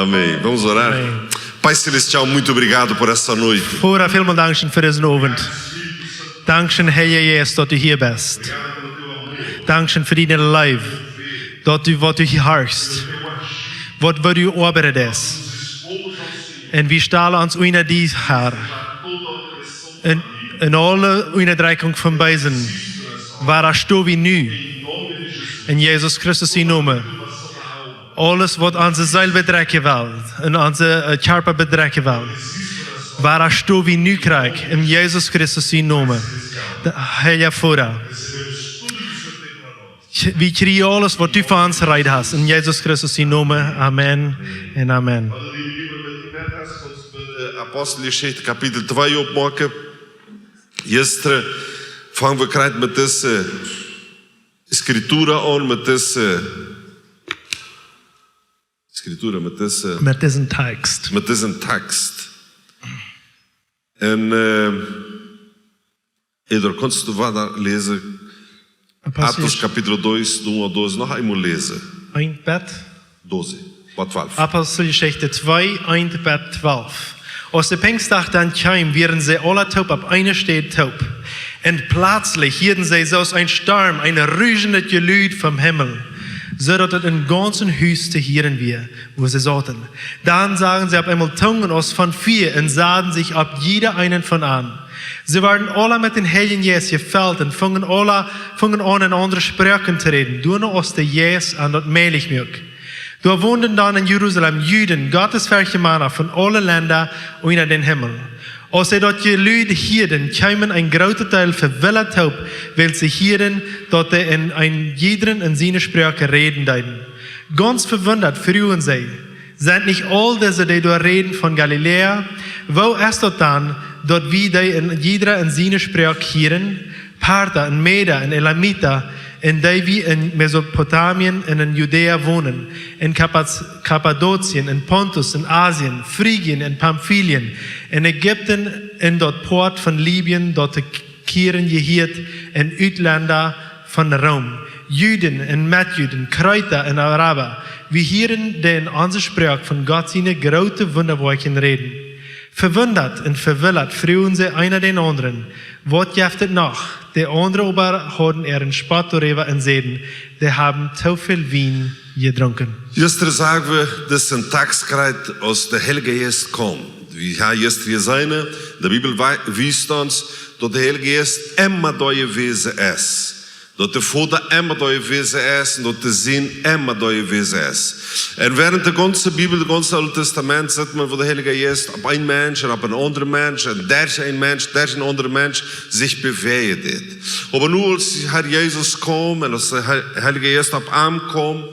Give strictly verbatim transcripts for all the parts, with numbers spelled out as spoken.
Amém. Vamos orar. Amém. Pai Celestial, muito obrigado por essa noite. Voda, välmol dankscheen fa disen Owent. Dankscheen, Herr Jesus, daut du hia best. Dankscheen fa diene Leew, daut du, waut du hia hast, waut, waut du oabeiden deist. Un wie stalen ons unja die, Herr. En, en aule Unjadrekjunk vom Beesen, woa stonen wie nu? En Jesus Christus sienen Nomen. Aules waut onse Seel bedrekjen well, un onse, äh, Kjarpa bedrekjen well, woa stonen wie nu krakjt? En Jesus Christus sienen Nomen. De Heilje Voda. Wie kjrieen aules waut du fa ons reed hast. En Jesus Christus sienen Nomen. Amen un amen. Aposteljeschicht Kapitel twee opmoaken. Jistren fungen wie krakjt met dise Eskritura aun, met dise Eskritura, met dise Met disen Tekst. Met disen Tekst. Un, äh, Edor, kaust du wieda läsen? Aposteljeschicht. Atos Kapitel twee, nu, doa noch eemol läsen. Eent bat? Doze, bat twalf. Aposteljeschicht twee, eent bat twalf. Aus de Pinjstdach dan kjeem, wieren see aula toop opp eene Städ toop. Un plazlich hieeden see soo aus een Storm, een ruschendet Jelud vom Himmel, soo daut et em gaunzen Hus to hieren wia, wua see sauten. Dan sagen see opp eemol Tungen aus von Fia un saden sikj opp jieda eenen von an. See wieren aula met dän Heiljen Jeist jefelt un fungen aula, fungen aun en aundre Sproaken to räden, doano aus de Jeist an daut mäajlich muak. Doa wonden dan en Jerusalem Juden, gottesferchtje Mana von aule Lenda unja dän Himmel. Aus see daut Jelud hieeden, kjeemen een grootet Deel vewillat toop, wiels see hieeden, daut dee en een jiedren en siene Sproak räden deeden. Gaunz vewundat fruagen see: Sent nich aul dise, dee doa räden, von Galiläa? Woo es daut dan, daut wie dee en jiedra en siene Sproak hieren? Partha un Meda un Elamita, un dee wie en Mesopotamien un en Judäa wonen, en Kapaz-, Kappadotien, en Pontus, en Asien, Frigien un Pamfilien, en Ägipten, en daut Poat von Libien, daut to Kirene jehieet, en Utlenda von Rom, Juden un Metjuden, Kreeta un Araba, wie hieren dee en onse Sproak von Gott siene groote Wundawoakjen räden. Vewundat un vewillat fruagen see eena dän aundren: Waut jeft et noch? De aundre oba hauden äaren Spott doaräwa un säden: Dee haben too väl Wien jedrunken. Jistren sagen wie, daut es een Tekst krakjt aus de Heilje Jeist kjeem. Wie haben jistren jeseenen, de Bibel wei-, wiest ons, daut de Heilje Jeist emma doa jewast es. Daut de Voda emma doa jewast es un daut de Sän emma doa jewast es. Un wäarent de gaunze Bibel, daut gaunze Oole Tastament, sitt maun, woo de Heilje Jeist opp een Mensch un opp een aundren Mensch un derch een Mensch, derch een aundren Mensch sikj bewäajen deed. Oba nu, aus Herr Jesus kjeem un aus de Heil-, Heilje Jeist opp am kjeem,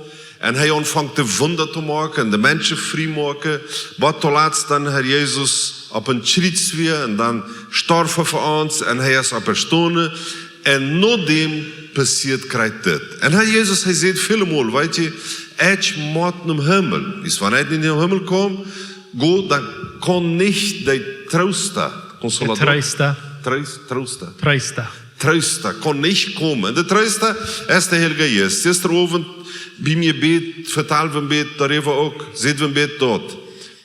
un hee aunfunk de Wunda to moaken un de Menschen frie moaken, waut toolatst dan Herr Jesus opp een Kjriez wia un dan storf hee fa ons un hee es oppjestonen. Un nodäm passieet krakjt dit. Un Herr Jesus, hee säd väle Mol, weetst du, ekj mott nom Himmel. Wiels wan ekj nich nom Himmel kom, go, dan kaun nich de Troosta, Consolador. Treesta. Trees-, Troosta. Treesta. Troosta kaun nich komen. De Troosta es de Heilje Jeist. Jistren Owent biem Jebäd vetald wie een bät doaräwa uk, säd wie een bät daut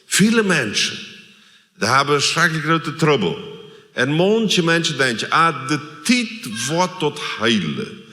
väle Menschen, dee haben schrakjlich groote Trubbel. Un maunche Menschen denkjen: Ah, de Tiet woat daut heelen.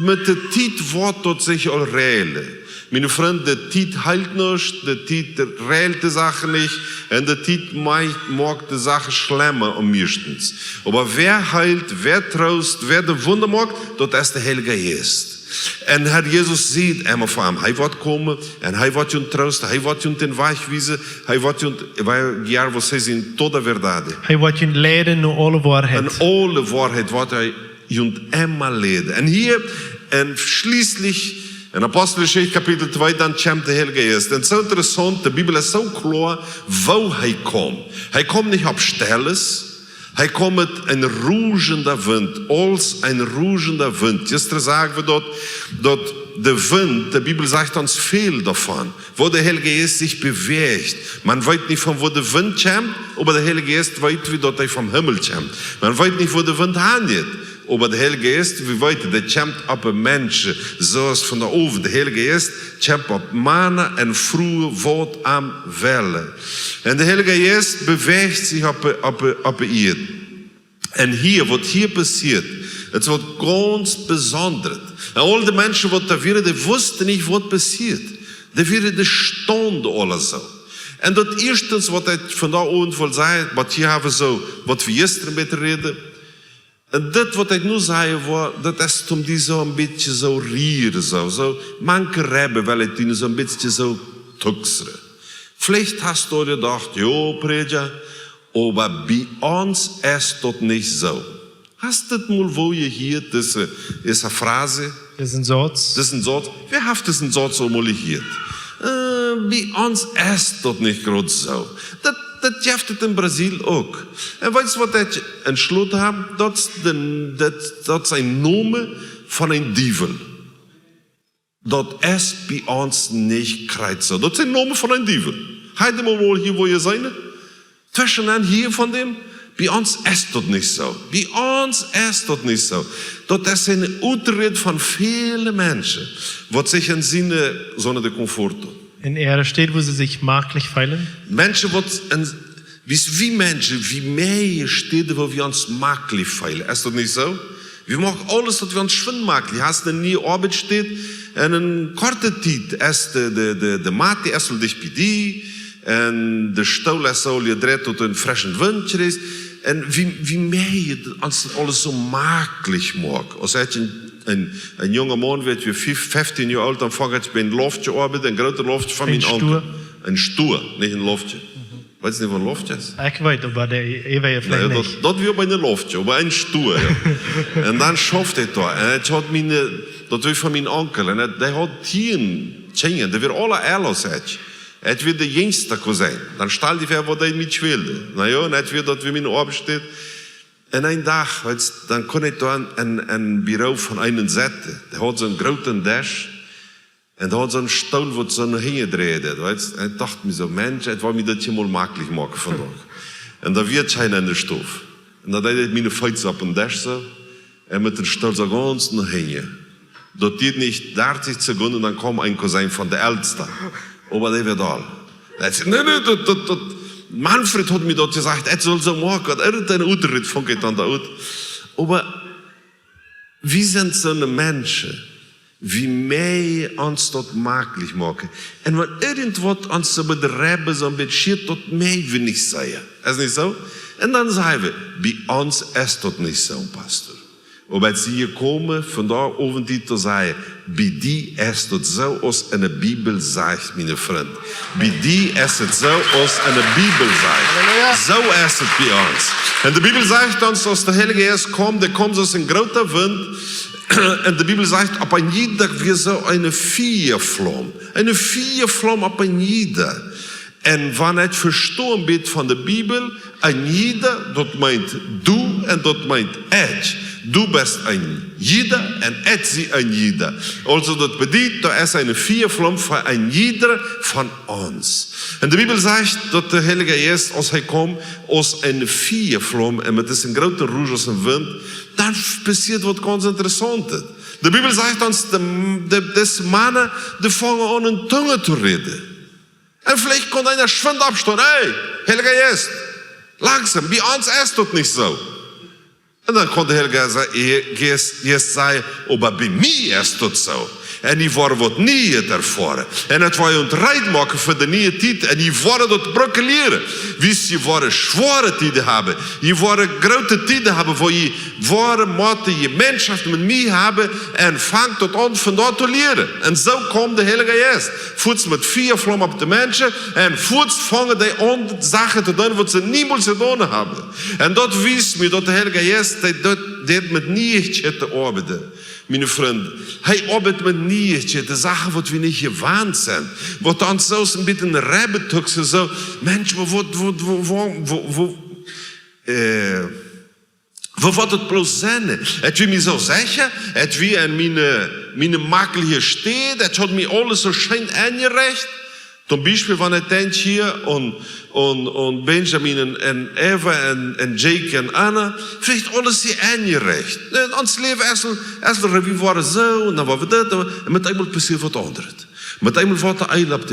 Met de Tiet woat daut sikj aul räajlen. Mien Frint, de Tiet heelt nuscht, de Tiet räajelt de Sachen nich, un de Tiet mei-, moakt de Sachen schlemma aum mieeschten. Oba wäa heelt, wäa troost, wäa de Wunda moakt, daut es de Heilje Jeist. Un Herr Jesus sajcht emma von am: Hee woat komen un hee woat junt troosten, hee woat junt dän Wajch wiesen, hee woat junt, va guiar vos en toda verdade. Hee woat junt leiden no aule Woarheit. En aule Woarheit woat hee junt emma leiden. Un hia, un schlieslich, en Aposteljeschicht Kapitel twee, dan kjemt de Heilje Jeist. Un soo interessaunt, de Bibel es soo kloa, woo hee kjemt. Hee kjemt nich opp Stelles, hee kjemt met een ruschenda Wint, aus een ruschenda Wint. Jistren sagen wie daut, daut de Wint, de Bibel sajcht ons väl doavon, woo de Heilje Jeist sikj bewäacht. Maun weet nich, von woo de Wint kjemt, oba de Heilje Jeist, weet wie, daut hee vom Himmel kjemt. Maun weet nich, woo de Wint hanjeit. Oba de Heilje Jeist, wie weeten, dee kjemt opp de Menschen, soo aus vondoag. De Heilje Jeist kjemt opp Mana un Frues, waut am wellen. Un de Heilje Jeist bewäacht sikj opp, opp, opp de Ieed. Un hia, waut hia passieet, et es waut gaunz Besondret. Un aul de Menschen, waut doa wieren, dee wussten nich, waut passieet. Dee wieren, dee stunden aule soo. Un daut ieeschte, waut ekj vondoag Owent well sajen, waut hia haben soo, waut wie jistren bät räden, un dit, waut ekj nu sajen well, daut es om die soo een bät soo rieren, soo, soo mank räwen, well ekj die soo een bät soo tuksren. Veleicht hast du jedocht, jo, Prädja, oba bie ons es daut nich soo. Hast du daut mol woo jehieet, dise, dise Phrase? Disen Sauz. Disen Sauz. Wäa haft disen Sauz aul mol jehieet? Äh, bie ons es daut nich krakjt soo. Daut, daut jeft et en Brasil uk. Un weetst, waut ekj entschloten hab? Daut es de, daut, daut es een Nomen von een Diewel. Daut es bie ons nich krakjt soo. Daut es een Nomen von een Diewel. Hast du mol hia woo jeseenen? Tweschen aun hia von däm? Bie ons es daut nich soo. Bie ons es daut nich soo. Daut es eene Uträt von väle Menschen, waut sikj en siene Zone de Confort doonen. In ihrer Stadt, wo sie sich maklich fühlen. Menschen, waut en, wie, wie Menschen, wie mea Städen, woo wie ons maklich feelen. Es daut nich soo? Wie moaken aules, daut wie ons schwind maklich. Hast eene niee Oabeit steit, en eene korte Tiet es de, de, de, de Mat, dee es aul dicht bie die, un de Stool es aul jedreit, daut du een freschen Wint kjrichst. Un wie, wie mea ons aules soo maklich moakt. Aus ekj een, een, een junga Maun wia, wia fief, fieftieen Joa oolt, dan funk ekj bie een Loftje oabeiden, een grootet Loftje von mien Onkel. Een Stua, nich een Loftje. Weetst nich, waut een Loftje es? Ekj weet, oba de, ekj weet veleicht nich. Daut, daut wia bie een Loftje, oba een Stua, jo. Un dan schauft ekj doa. Un ekj haud miene, daut wia von mien Onkel. Un hee, dee haud tieen Kjinja, dee wieren aule ella aus ekj. Ekj wia de jinjsta Cousin. Dan stal die väa, waut hee mie kwälde. Na jo, un ekj wia, daut wia miene Oabeit steit. Un een Dach, weetst, dan kunn ekj doa aun, aun, aun Büro von eenen sitten. Dee haud soo'n grooten Desch. Un dee haud soo'n Stool, waut soo no hinjen dreid, weetst. Un ekj docht mie soo, Mensch, ekj well mie daut hia mol maklich moaken vondoag. Un doa wia kjeena en de Stow. Un dan deed ekj miene Feet opp dän Desch soo. Un met dän Stool soo gaunz no hinjen. Daut dieed nich dartich Sekunden, dan kjeem een Cousin von de Eltste. Oba dee wia doa. Hee säd, nä, nä, daut, daut, daut, Manfred haud mie daut jesajcht, ekj saul soo moaken, daut irjent eene Uträt funk ekj dan doa ut. Oba wie sent soone Menschen, wie mea ons daut maklich moaken. Un wan irjentwaut ons soo bie de Rebbe soo een bät schieet, daut moak wie nich sajen. Es nich soo? Un dan sajen wie, bie ons es daut nich soo, Pastor. Oba ekj sie jekomen, vondoag Owent die to sajen, bie die es daut soo aus enne Bibel sajcht, miene Frind. Bie die es et soo aus enne Bibel sajcht. Halleluja. Soo es et bie ons. Un de Bibel sajcht ons, aus de Heilje Jeist kjeem, dee kjeem soo aus een groota Wint. Un de Bibel sajcht, opp een jieda wia soo eene Fiaflaum. Eene Fiaflaum opp een jieda. Un wan ekj vestonen bät von de Bibel, een jieda, daut meent du un daut meent ekj. Du best een jieda un ekj sie een jieda. Aulsoo daut bediet, doa es eene Fiaflaum fa een jieda von ons. Un de Bibel sajcht, daut de Heilje Jeist, aus hee kjeem, aus eene Fiaflaum un met disen grooten Rusch aus een Wint, dan passieet waut gaunz Interessauntet. De Bibel sajcht ons, de, de, dise Mana, dee fungen aun en Tungen to räden. Un veleicht kunn eena schwind oppstonen, hey, Heilja Jeist, langsom, bie ons es daut nich soo. Un dan kunn de Heilja Jeist, Jeist, Jeist sajen, oba bie mie es daut soo. Un jie woaren waut Nieet erfoaren. Un daut woat junt reed moaken fa de niee Tiet. Un jie woaren daut brucken lieren. Wiels jie woaren schwoare Tieden haben. Jie woaren groote Tieden haben, wua jie woaren motten Jemeenschoft met mie haben. Un fangt daut aun von doa to lieren. Un soo kjeem de Heilja Jeist. Fuaz met Fiaflaum opp de Menschen. Un fuaz fungen dee aun Sachen to doonen, waut see niemols jedonen haben. Un daut wiest mie, daut de Heilja Jeist, dee, daut, dee met Nieechkjeit oabeit. Miene Frind, hee oabeit met Nieechkjeit, de Sachen, waut wie nich jewant sent. Waut ons soo een bät rebbetucksen, soo, Mensch, woo, woo, woo, äh, woo woat daut bloos sennen? Ekj wia mie soo secha, ekj wia en miene, miene makliche Städ, ekj haud mie aules soo scheen enjerecht. Toom Biespel, wan ekj denkj hia aun, aun, aun Benjamin un, un Eva un, un Jake un Anna, veleicht aules hia enjerecht. Un ons Läwen es aul, es aul, wie wieren soo, un dan wieren wie dit, un met eemol passieet waut aundret. Met eemol woat de Eeljemp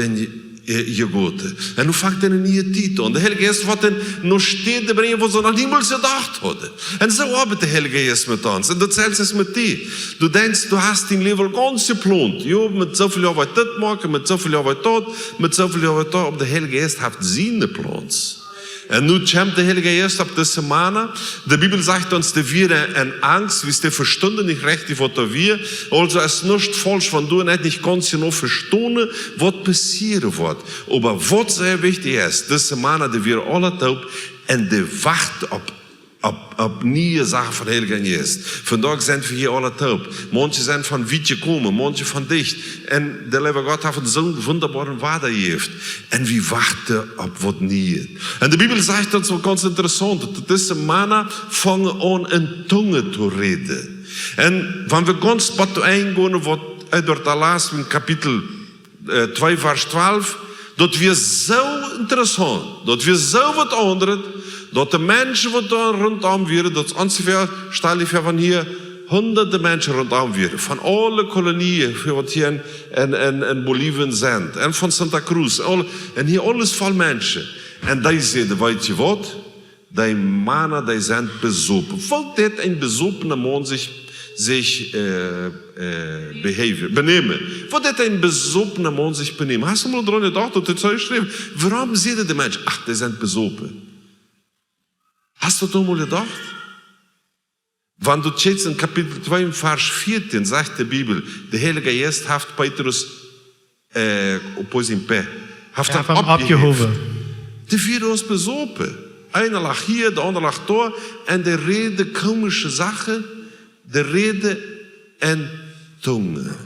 enjegoten. Un nu fangt eene niee Tiet aun. De Heilje Jeist woat dan no Städen brinjen, wua see noch niemols jedocht hauden. Un soo oabeit de Heilje Jeist met ons. Un daut selwje es met die. Du denkjst, du hast dien Läwen gaunz jeplont. Jo, met soo väl Joa woa ekj dit moaken, met soo väl Joa woa ekj daut, met soo väl Joa woa ekj daut. Oba de Heilje Jeist haft siene Plons. Un nu kjemt de Heilje Jeist opp dise Mana. De Bibel sajcht ons, dee wieren en Angst, wiels dee vestunden nich rajcht, waut doa wia. Aulsoo es nuscht faulsch, wan du un ekj nich gaunz jeneiw vestonen, waut passieren woat. Oba waut sea wichtich es, dise Mana, dee wieren aule toop un dee wachten opp opp, opp niee Sachen von Heiljen Jeist. Vondoag sent wie hia aule toop. Maunche sent von wiet jekomen, maunche von dicht. Un de leewe Gott haft ons soon wundaboaren Wada jejäft. Un wie wachten opp waut Nieet. Un de Bibel sajcht ons waut gaunz interessaunt, daut dise Mana fungen aun en Tungen to räden. Un wan wie gaunz bat to Enj gonen, waut hee doa last en Kapitel äh, twee Varsch twalf, daut wia soo interessaunt, daut wia soo waut aundret, daut de Menschen waut doa runtom wieren, daut onjefäa, stal die väa, von hia hunderte Menschen runtom wieren, von aule Kolonien, waut hia en, en, en, en Bolivien sent, un von Santa Cruz, aul-, un hia aules voll Menschen. Un dee säden, weetst du waut? Dee Mana, dee sent besopen. Woo deit een besopena Maun sikj, sikj, äh, äh, behavior, benämen? Woo deit een besopena Maun sikj benämen? Hast du mol doaraun jedocht, daut daut soo jeschräwen? Wuarom säden de Menschen, ach, dee sent besopen? Hast du doaraun mol jedocht? Wan du kjikjst en Kapitel twee en Varsch vieetieen, sajcht de Bibel, de Heilje Jeist haft Petrus, äh, opp sienen Buak, haft am oppjehäft. Dee wia aul besopen. Eena lach hia, de aundra lach doa, un dee räden komische Sachen, dee räden en Tungen.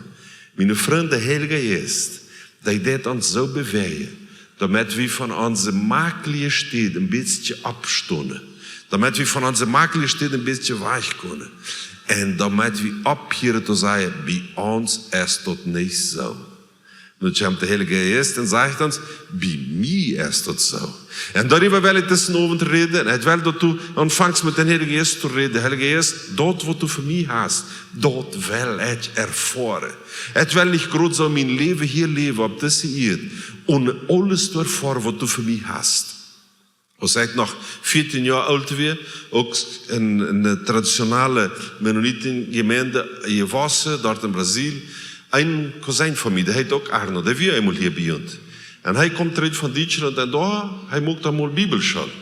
Miene Frind, de Heilje Jeist, dee deit ons soo bewäajen, doamet wie von onse makjelje Städ een bät oppstonen, doamet wie von onse makjelje Städ een bät wajchkomen, un doamet wie opphieren to sajen, bie ons es daut nich soo. Nu kjemt de Heilje Jeist un sajcht ons, bie mie es daut soo. Un doaräwa well ekj disen Owent räden, un ekj well, daut du aunfangst met dän Heiljen Jeist to räden. Heilja Jeist, daut waut du fa mie hast, daut well ekj erfoaren. Ekj well nich krakjt soo mien Läwen hia läwen opp dise Ieed, onen aules to erfoaren waut du fa mie hast. Aus ekj noch vieetieen Joa oolt wia, uk en, en de traditionelle Mennonitenjemeent jewossen, doa en Brasil, een Cousin von mie, dee heet uk Arno, dee wia eemol hia bie ons. Un hee kjeem trigj von Dietschlaunt un doa, hee muak doa mol Bibelschool.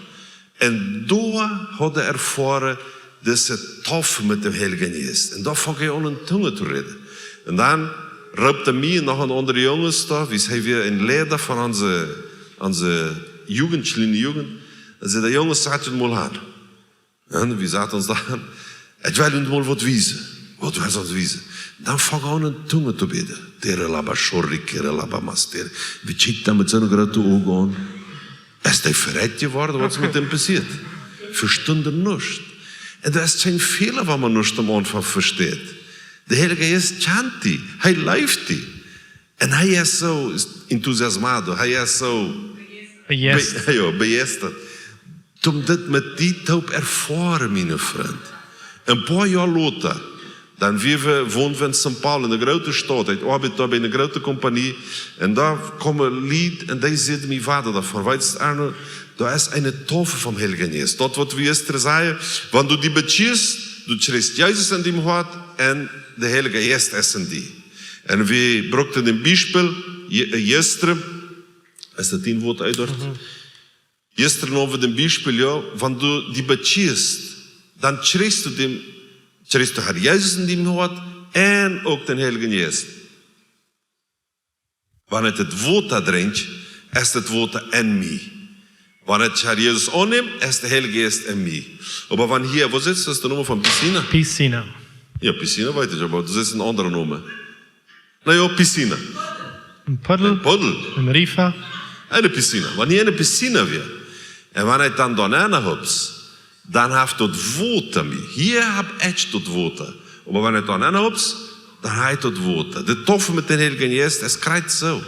Un doa haud hee erfoaren dise Taufe met dän Heiljen Jeist. Un doa funk hee aun en Tungen to räden. Un dan roopt hee mie un noch een aundre Junges doa, wiels hee wia een Leida von onse, onse Jugend, kjliene Jugend. Un säd hee: Junges, sajcht junt mol aun. Un wie saten ons doa aun. Ekj well junt mol waut wiesen. Waut wellst du ons wiesen? Dan funk hee aun en Tungen to bäden. Tere laba shori, kere laba mastere. Wie kjikjt am met soone groote Uagen aun. Es dee verrekjt jeworden, waut es met am passieet? Vestunden nuscht. Un daut es kjeen Fäla, wan maun nuscht aum Aunfank vesteit. De Heilja Jeist kjant die, hee leeft die. Un hee es soo entusiasmado, hee es soo bejeistat. Be-, jo, bejeistat. Om dit met die to erfoaren, miene Frind. Een poa Joa lota, dan wia wie, wonden wie en São Paulo, en eene groote Staut. Ekj oabeid doa bie eene groote Kompanie. Un doa kjeemen Lied un dee säden mie wada doavon: Weetst, Arno, doa es eene Taufe vom Heiljen Jeist. Daut waut wie jistren säden, wan du die bekjieescht, du kjrichst Jesus en dien Hoat un de Heilja Jeist es en die. Un wie bruckten daut Biespel, je-, äh, jistren, es daut dien Wort, Eduard? Mhm. Jistren hauden wie daut Biespel, jo, wan du die bekjieescht, dan kjrichst du dän, kjrichst du Herr Jesus en dien Hoat un uk dän Heiljen Jeist. Wan ekj daut Wota drinkj, es daut Wota en mie. Wan ekj Herr Jesus aunnemm, es de Heilje Jeist en mie. Oba wan hia, woo sajchst du, es de Nomen von Piscina? Piscina. Jo, Piscina weet ekj, oba daut es een aundra Nomen. Na jo, Piscina. Een Puddel. Een Puddel. Een Rifa. Eene Piscina. Wan hia eene Piscina wia, un wan ekj dan doa nenn hups, dan haft daut Wota mie. Hia hab ekj daut Wota. Oba wan ekj doa nenn hups, dan hab ekj daut Wota. De Taufe met dän Heiljen Jeist es krakjt soo.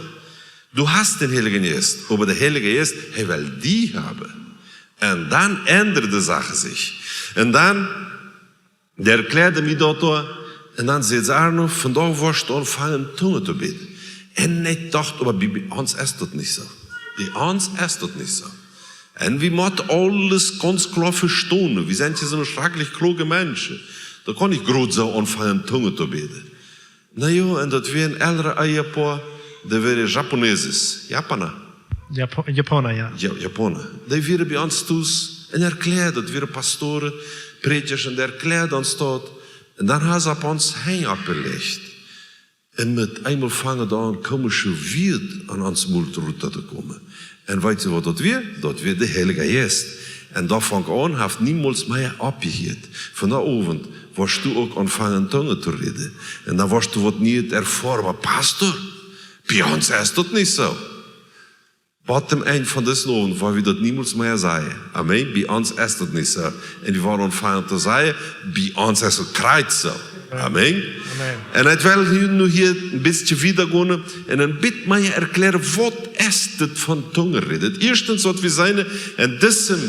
Du hast dän Heiljen Jeist, oba de Heilje Jeist, hee well die haben. Un dan endren de Sachen sikj. Un dan, dee erkjläad mie daut doa. Un dan säd see: "Arno, vondoag woascht du aunfangen en Tungen to bäden." Un ekj docht: "Oba bie, bie ons es daut nich soo. Bie ons es daut nich soo. Un wie motten aules gaunz kloa vestonen. Wie sent hia soo schrakjlich kluage Menschen. Dan kaun ekj nich krakjt soo aunfangen en Tungen to bäden." Na jo, un daut wia een elret Ehepoa, dee wieren Japaneses, Japana. Japo-, Japana, jo. Jo, Japana. Dee wieren bie ons tus un erkjläad, daut wieren Pastoren, Prädjasch, un dee erkjläad ons daut. Un dan haben see opp ons Henj oppjelajcht. Un met eemol fungen doa komische Wieed ut ons Mul rut to komen. Un weetst du, waut daut wia? Daut wia de Heilje Jeist. Un doa funk aun, haft niemols mea oppjehieet. Vondoag Owent woascht du uk aunfangen en Tungen to räden. Un dan woascht du waut Nieet erfoaren. Oba Pastor, bie ons es daut nich soo. Bot aum Enj von disen Owent woa wie daut niemols mea sajen. Amen. Bie ons es daut nich soo. Un wie woaren aunfangen to sajen: "Bie ons es daut krakjt soo." Amen. Amen. Un ekj well hia nu hia een bät wieda gonen un een bät mea erkjläaren, waut es dit von Tungen räden. Daut ieeschte, waut wie seenen en disen,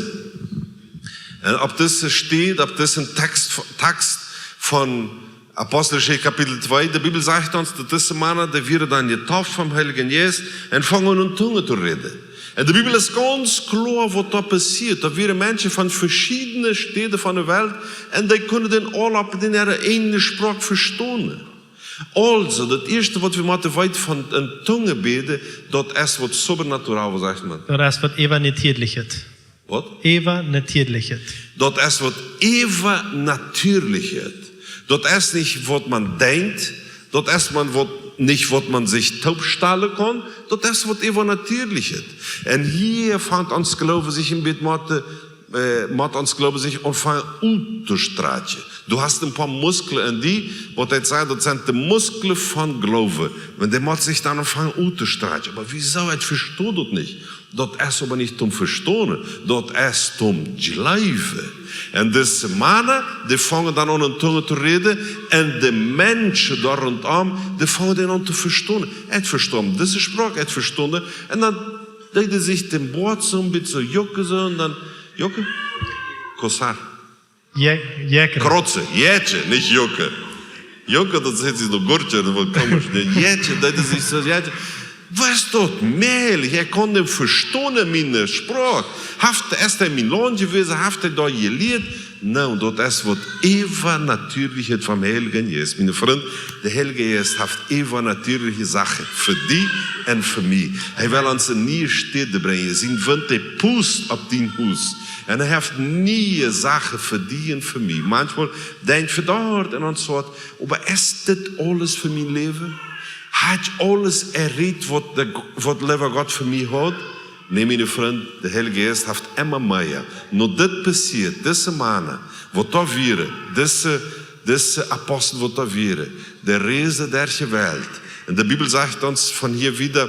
un opp dise Städ, opp disen Tekjst, Tekjst von Aposteljeschicht Kapitel twee, de Bibel sajcht ons, daut dise Mana, dee wieren dan jetauft vom Heiljen Jeist un fungen aun en Tungen to räden. Un de Bibel es gaunz kloa, waut doa passieet. Doa wieren Menschen von veschiedne Städen von de Welt un dee kunnen dän aula opp äare ieejne Sproak vestonen. Aulsoo, daut ieeschte, waut wie motten weeten von en Tungen bäden, daut es waut sobrenatural, waut sajcht maun? Daut es waut äwanatierlichet. Waut? Äwanatierlichet. Daut es waut Äwanatierlichet. Daut es nich, waut maun denkjt. Daut es maun waut, nich, waut maun sikj toopstalen kaun. Daut es waut Äwanatierlichet. Un hia fangt ons Gloowen sikj een bät mott, äh, mott ons Gloowen sikj aunfangen uttostrakjen. Du hast een poa Musklen en die, waut ekj saj, daut sent de Musklen von Gloowen. Wan dee mott sikj dan aunfangen uttostrakjen. Oba wiesoo, ekj vesto daut nich. Daut es oba nich toom vestonen, daut es toom jleewen. Un dise Mana, dee fungen dan aun en Tungen to räden, un de Menschen doa runtom, dee fungen dän aun to vestonen. Ekj vestonen dise Sproak, ekj vestonen, un dan deeden see sikj dän Boat soo een bät soo jucken soo, un dan, jucken? Kosar. Je-, jäkjren. Krotsen, jätjen, nich jucken. Jucken, daut sajcht sikj noch goot, daut woat komisch. Nä, jätjen, daut es nich soo, jätjen. Waut es daut mäajlich? Ekj kaun dän vestonen, miene Sproak. Haft, es hee en mien Launt jewast, haft hee doa jelieet? Nä, daut es waut Äwanatierlichet vom Heiljen Jeist. Miene Frind, de Heilje Jeist haft äwanatierliche Sachen fa die un fa mie. Hee well ons en niee Städen brinjen. Sien Wint, dee pust opp dien Hus. Un hee haft niee Sachen fa die un fa mie. Maunchmol denkj wie doa un ons waut, oba es dit aules fa mien Läwen? Hab ekj aules erreicht, waut de, waut de leewe Gott fa mie haud? Nä, miene Frind, de Heilje Jeist haft emma mea. Nu dit passieet, dise Mana, waut doa wieren, dise, dise Apostel, waut doa wieren, dee reisden derch de Welt. Un de Bibel sajcht ons von hia wieda,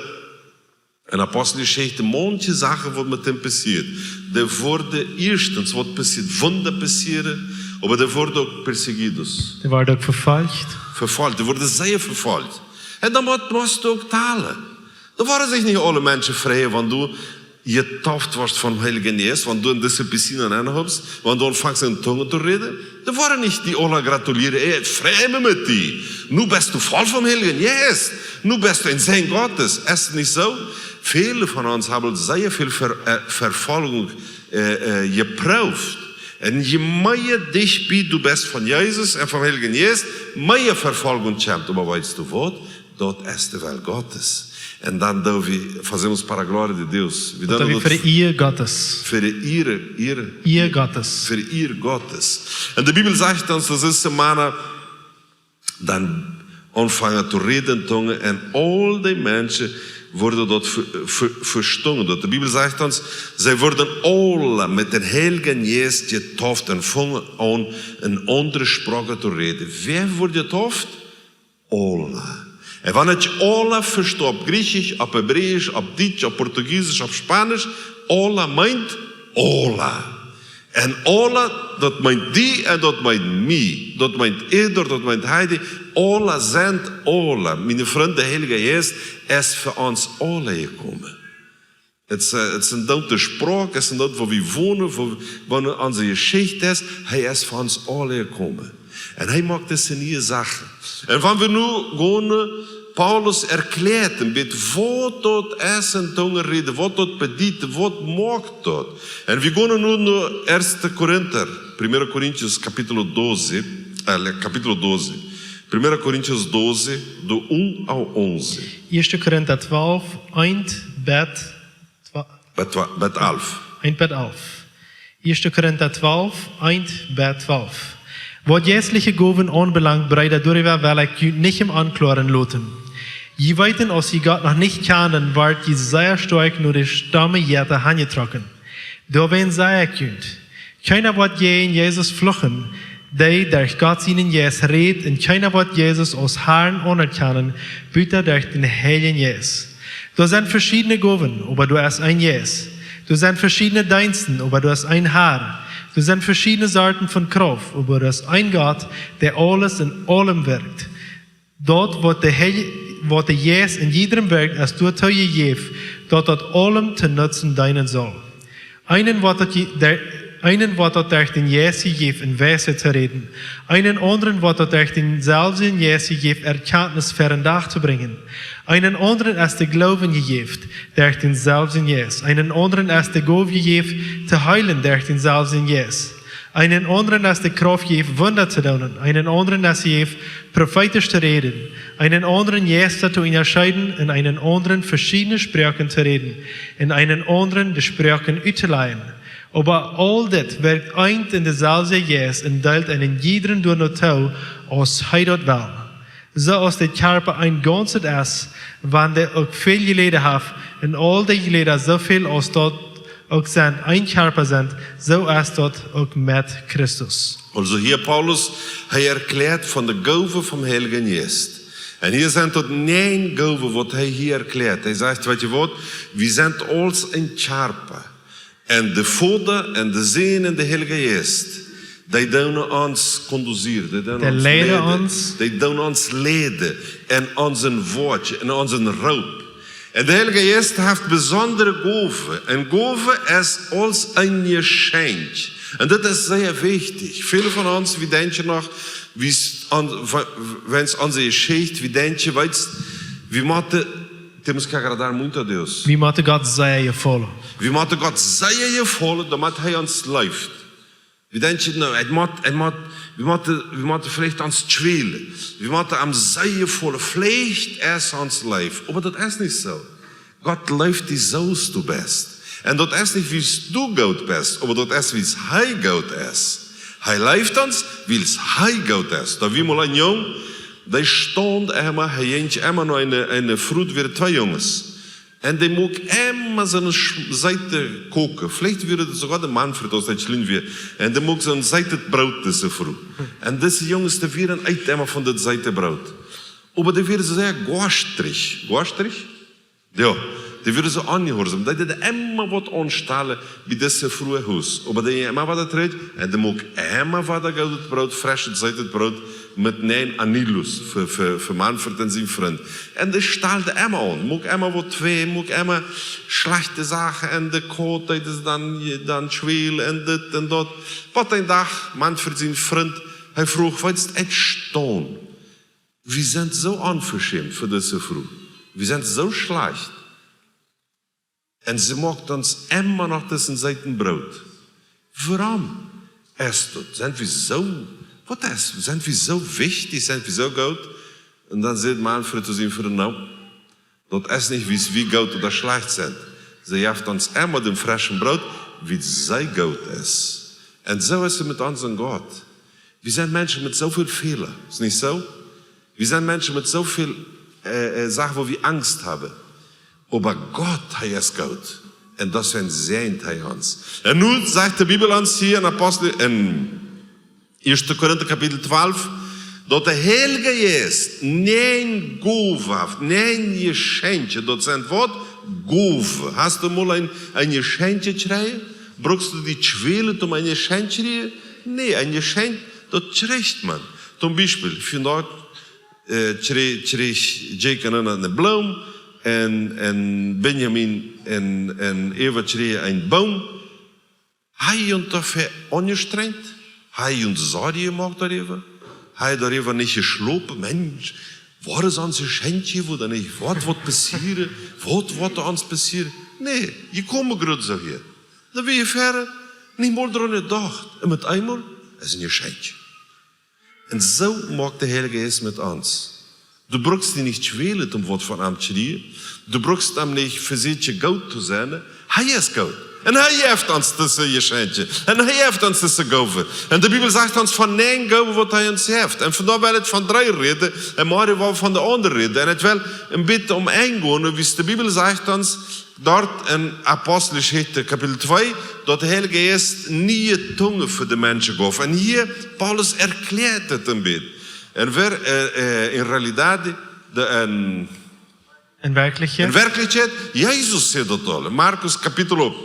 en Aposteljeschicht, maunche Sachen, waut met an passieed. Dee worden ieeschtens, waut passieed, Wunda passieren, oba dee worden uk perseguidos. Dee worden uk vefolcht. Vefolcht, dee worden sea vefolcht. Un dan mott, motst du uk talen. Dan woaren sikj nich aule Menschen freien, wan du jetauft woascht vom Heiljen Jeist, wan du en dise Piscina nenhopst, wan du aunfangst en Tungen to räden. Dee woaren nich die aula gratulieren: "Ey, ekj frei mie met die. Nu best du voll vom Heiljen Jeist. Nu best du een Sän Gottes." Es nich soo? Väle von ons haben sea väl Ver-, äh, Verfolgung, äh, äh, jeprooft. Un je mea dicht bie du best von Jesus un vom Heiljen Jeist, mea Verfolgung kjemt. Oba weetst du waut? Daut es de Well Gottes. Un dan doo wie, hacemos para a glória de Deus. Wie doonen daut fa de Ea Gottes. Fa de Ea, Ea. Ea Gottes. Fa de Ea Gottes. Un de Bibel sajcht ons, daut dise Mana dan aunfungen to räden en Tungen un aul dee Menschen worden daut ve-, ve-, vestonen. Daut de Bibel sajcht ons, see worden aule met dän Heiljen Jeist jetauft un fungen aun en aundre Sproaken to räden. Wäa wort jetauft? Aula. Un wan ekj aula vesto, opp Griechischt, opp Hebräisch, opp Dietsch, opp Portugiesisch, opp Spaunisch, aula meent aula. En aule, daut meent die en daut meent mie, daut meent Eder, daut meent Heidi, aule sent aule. Miene Frind, de Heilje Jeist es fa ons aule jekomen. Et es, äh, et es een doot de Sproak, et es een doot woo wie wonen, woo, woo onse Jeschicht es. Hee es fa ons aule jekomen. En hee moakt dise niee Sachen. En wan wie nu gonen, Paulus erkjläat een bät, waut daut es en Tungen räden, waut daut bediet, waut moakt daut. En wie gonen nu no Erste Korinta, Primera Corintios capítulo doze, äh, capítulo doze. Primera Corintios doze, do um ao onze. Eerste Korinta twaalf, eent bat twa-, bat twa-, bat alf. Eent bat alf. Eerste Korinta twaalf, eent bat twaalf. Waut jeistliche Gowen aunbelangt, Breeda, doaräwa well ekj junt nich em Onkloaren loten. Jie weeten, aus jie Gott noch nich kjanden, wort jie sea stoakj no de Stammen Jetta hanjetrocken. Doawäajen saj ekj junt: Kjeena woat jäajen Jesus fluchen, dee derch Gott sienen Jeist rät, un kjeena woat Jesus aus Harn aunerkjanen, buta derch dän Heiljen Jeist. Doa sent veschiedne Gowen, oba doa es een Jeist. Doa sent veschiedne Deensten, oba doa es een Herr. Doa sent veschiedne Sorten von Krauft, oba doa es een Gott, dee aules en aulem wirkjt. Daut, waut de Heil-, waut de Jeist en jiedrem wirkjt, es doatoo jejäft, daut daut aulem to Nutzen deenen saul. Eenen woat daut je-, der, eenen woat daut derch dän Jeist jejäft, en Weisheit to räden. Eenen aundren woat daut derch dänselwjen Jeist jejäft, Erkjantnis ver dän Dach to brinjen. Eenen aundren es de Gloowen jejäft, derch dänselwjen Jeist. Eenen aundren es de Gow jejäft, to heelen, derch dänselwjen Jeist. Eenen aundren es de Krauft jejäft, Wunda to doonen. Eenen aundren es jejäft, profeetisch to räden. Eenen aundren, Jeista to unjascheeden, un eenen aundren, veschiedne Sproaken to räden, un eenen aundren, de Sproaken uttolajen. Oba aul dit wirkjt eent un deselwja Jeist un deelt eenen jiedren doano too, aus hee daut well. Soo aus de Kjarpa een Gaunzet es, wan dee uk väl Jleda haft, un aul de Jleda, soo väl aus daut uk sent, een Kjarpa sent, soo es daut uk met Christus. Aulsoo hia Paulus, hee erkjläat von de Gowen vom Heiljen Jeist. Un hia sent daut näajen Gowen, waut hee hia erkjläat. Hee sajcht: Weet jie waut, wie sent aules een Kjarpa. En de Voda en de Sän en de Heilje Jeist, dee doonen ons conduceren, dee doonen ons leiden, dee doonen ons leiden en onsen Wajch, en onsen Roop. Un de Heilje Jeist haft besondre Gowen. Un Gowen es aules een Jeschenkj. Un daut es sea wichtich. Väle von ons, wie denkjen noch, wie s-, aun, wa-, wan onse Jeschicht, wie denkjen, weetst, wie motten, tenemos que agradar muito a Deus. Wie motten Gott sea jefaulen. Wie motten Gott sea jefaulen, doamet hee ons leeft. Wie denkjen, nu, hee mott, hee mott, wie motten, wie motten veleicht ons kjwälen. Wie motten am sea jefaulen. Veleicht es ons leef. Oba daut es nich soo. Gott leeft die soo aus du best. Un daut es nich wiels du goot best, oba daut es wiels hee goot es. Hee leeft ons, wiels hee goot es. Doa wia mol een Jung, dee stunt emma, hee jinkj emma no eene, eene Fru, wieren twee Junges. Un dee muak emma soone sch-, seite Koken. Veleicht wia daut soogoa de Manfred, aus dee kjlien wia. Un dee muak soon seitet Broot, dise Fru. Un dise Junges, dee wieren, eeten emma von daut seite Broot. Oba dee wieren sea goastrich. Goastrich? Jo, dee wieren soo onjehuarsom. Dee deeden emma waut aunstalen bie dise Fru äa Hus. Oba dee jinkj emma wada trigj un dee muak emma wada goodet Broot, freschet, seitet Broot met näajen Anilus fa, fa, fa Manfred un sien Frint. Un dee stalden emma aun, muak emma waut twei, muak emma schlajchte Sachen un de Koat, dee deed dan, dan kjwälen un dit un daut. Waut een Dach, Manfred sien Frint, hee fruach: Weetst, ekj staun. Wie sent soo onveschämt fa dise Fru. Wie sent soo schlajcht. Un see moakt ons emma noch disen seiten Broot. Wuarom es daut? Sent wie soo, waut es, sent wie soo wichtich, sent wie soo goot? Un dan sajcht Manfred to sien Frint: Nu, daut es nich, wiels wie goot ooda schlajcht sent. See jeft ons emma dän freschen Broot, wiels see goot es. Un soo es et met onsen Gott. Wie sent Menschen met soo väl Fäla, es nich soo? Wie sent Menschen met soo väl, äh, äh, Sachen, wua wie Angst haben. Oba Gott, hee es goot. Un daut sajcht hee ons. Un nu sajcht de Bibel ons hia en Apostel, en Eerste Korinta Kapitel twalf, daut de Heilje Jeist näajen Gowen haft, näajen Jeschenkje, daut sent waut? Gowen. Hast du mol een, een Jeschenkj jekjräajen? Brukst du die schwelen, om een Jeschenkj kjrieen? Nä, een Jeschenkj, daut kjricht maun. Toom Biespel, vondoag, äh, kjrieech, kjrieech Jake eene, eene Bloom un, un Benjamin un, un Eva kjrieejen een Boom. Hab jie junt doafäa aunjestrenjt? Hab jie junt Sorjen jemoakt doaräwa? Hab jie doaräwa nich jeschlopen? Mensch, waut es ons Jeschenkj, waut dan nich? Waut woat passieren? Waut woat ons passieren? Nä, jie komen grad soo hia. Dan wia jie wieda nich mol doaraun jedocht. Un met eemol es een Jeschenkj. Un soo moakt de Heilje Jeist met ons. Du brukst die nich schwelen, om waut von am to kjrieen. Du brukst am nich vesieekjen goot to sennen. Hee es goot. Un hee jeft ons dise Jeschenkja. Un hee jeft ons dise Gowen. Un de Bibel sajcht ons von näajen Gowen, waut hee ons jeft. Un vondoag well ekj von dree räden. Un morjen woa wie von de aundre räden. Un ekj well een bät om een gonen, wiels de Bibel sajcht ons, doa en Aposteljeschicht Kapitel twee, daut de Heilje Jeist niee Tungen fa de Menschen jeef. Un hia, Paulus erkjläat et een bät. Un wäa, äh, äh, en realidad, de, en, En werkjlichkjeit? En werkjlichkjeit, Jesus sajcht daut aul. En Markus Kapitel op.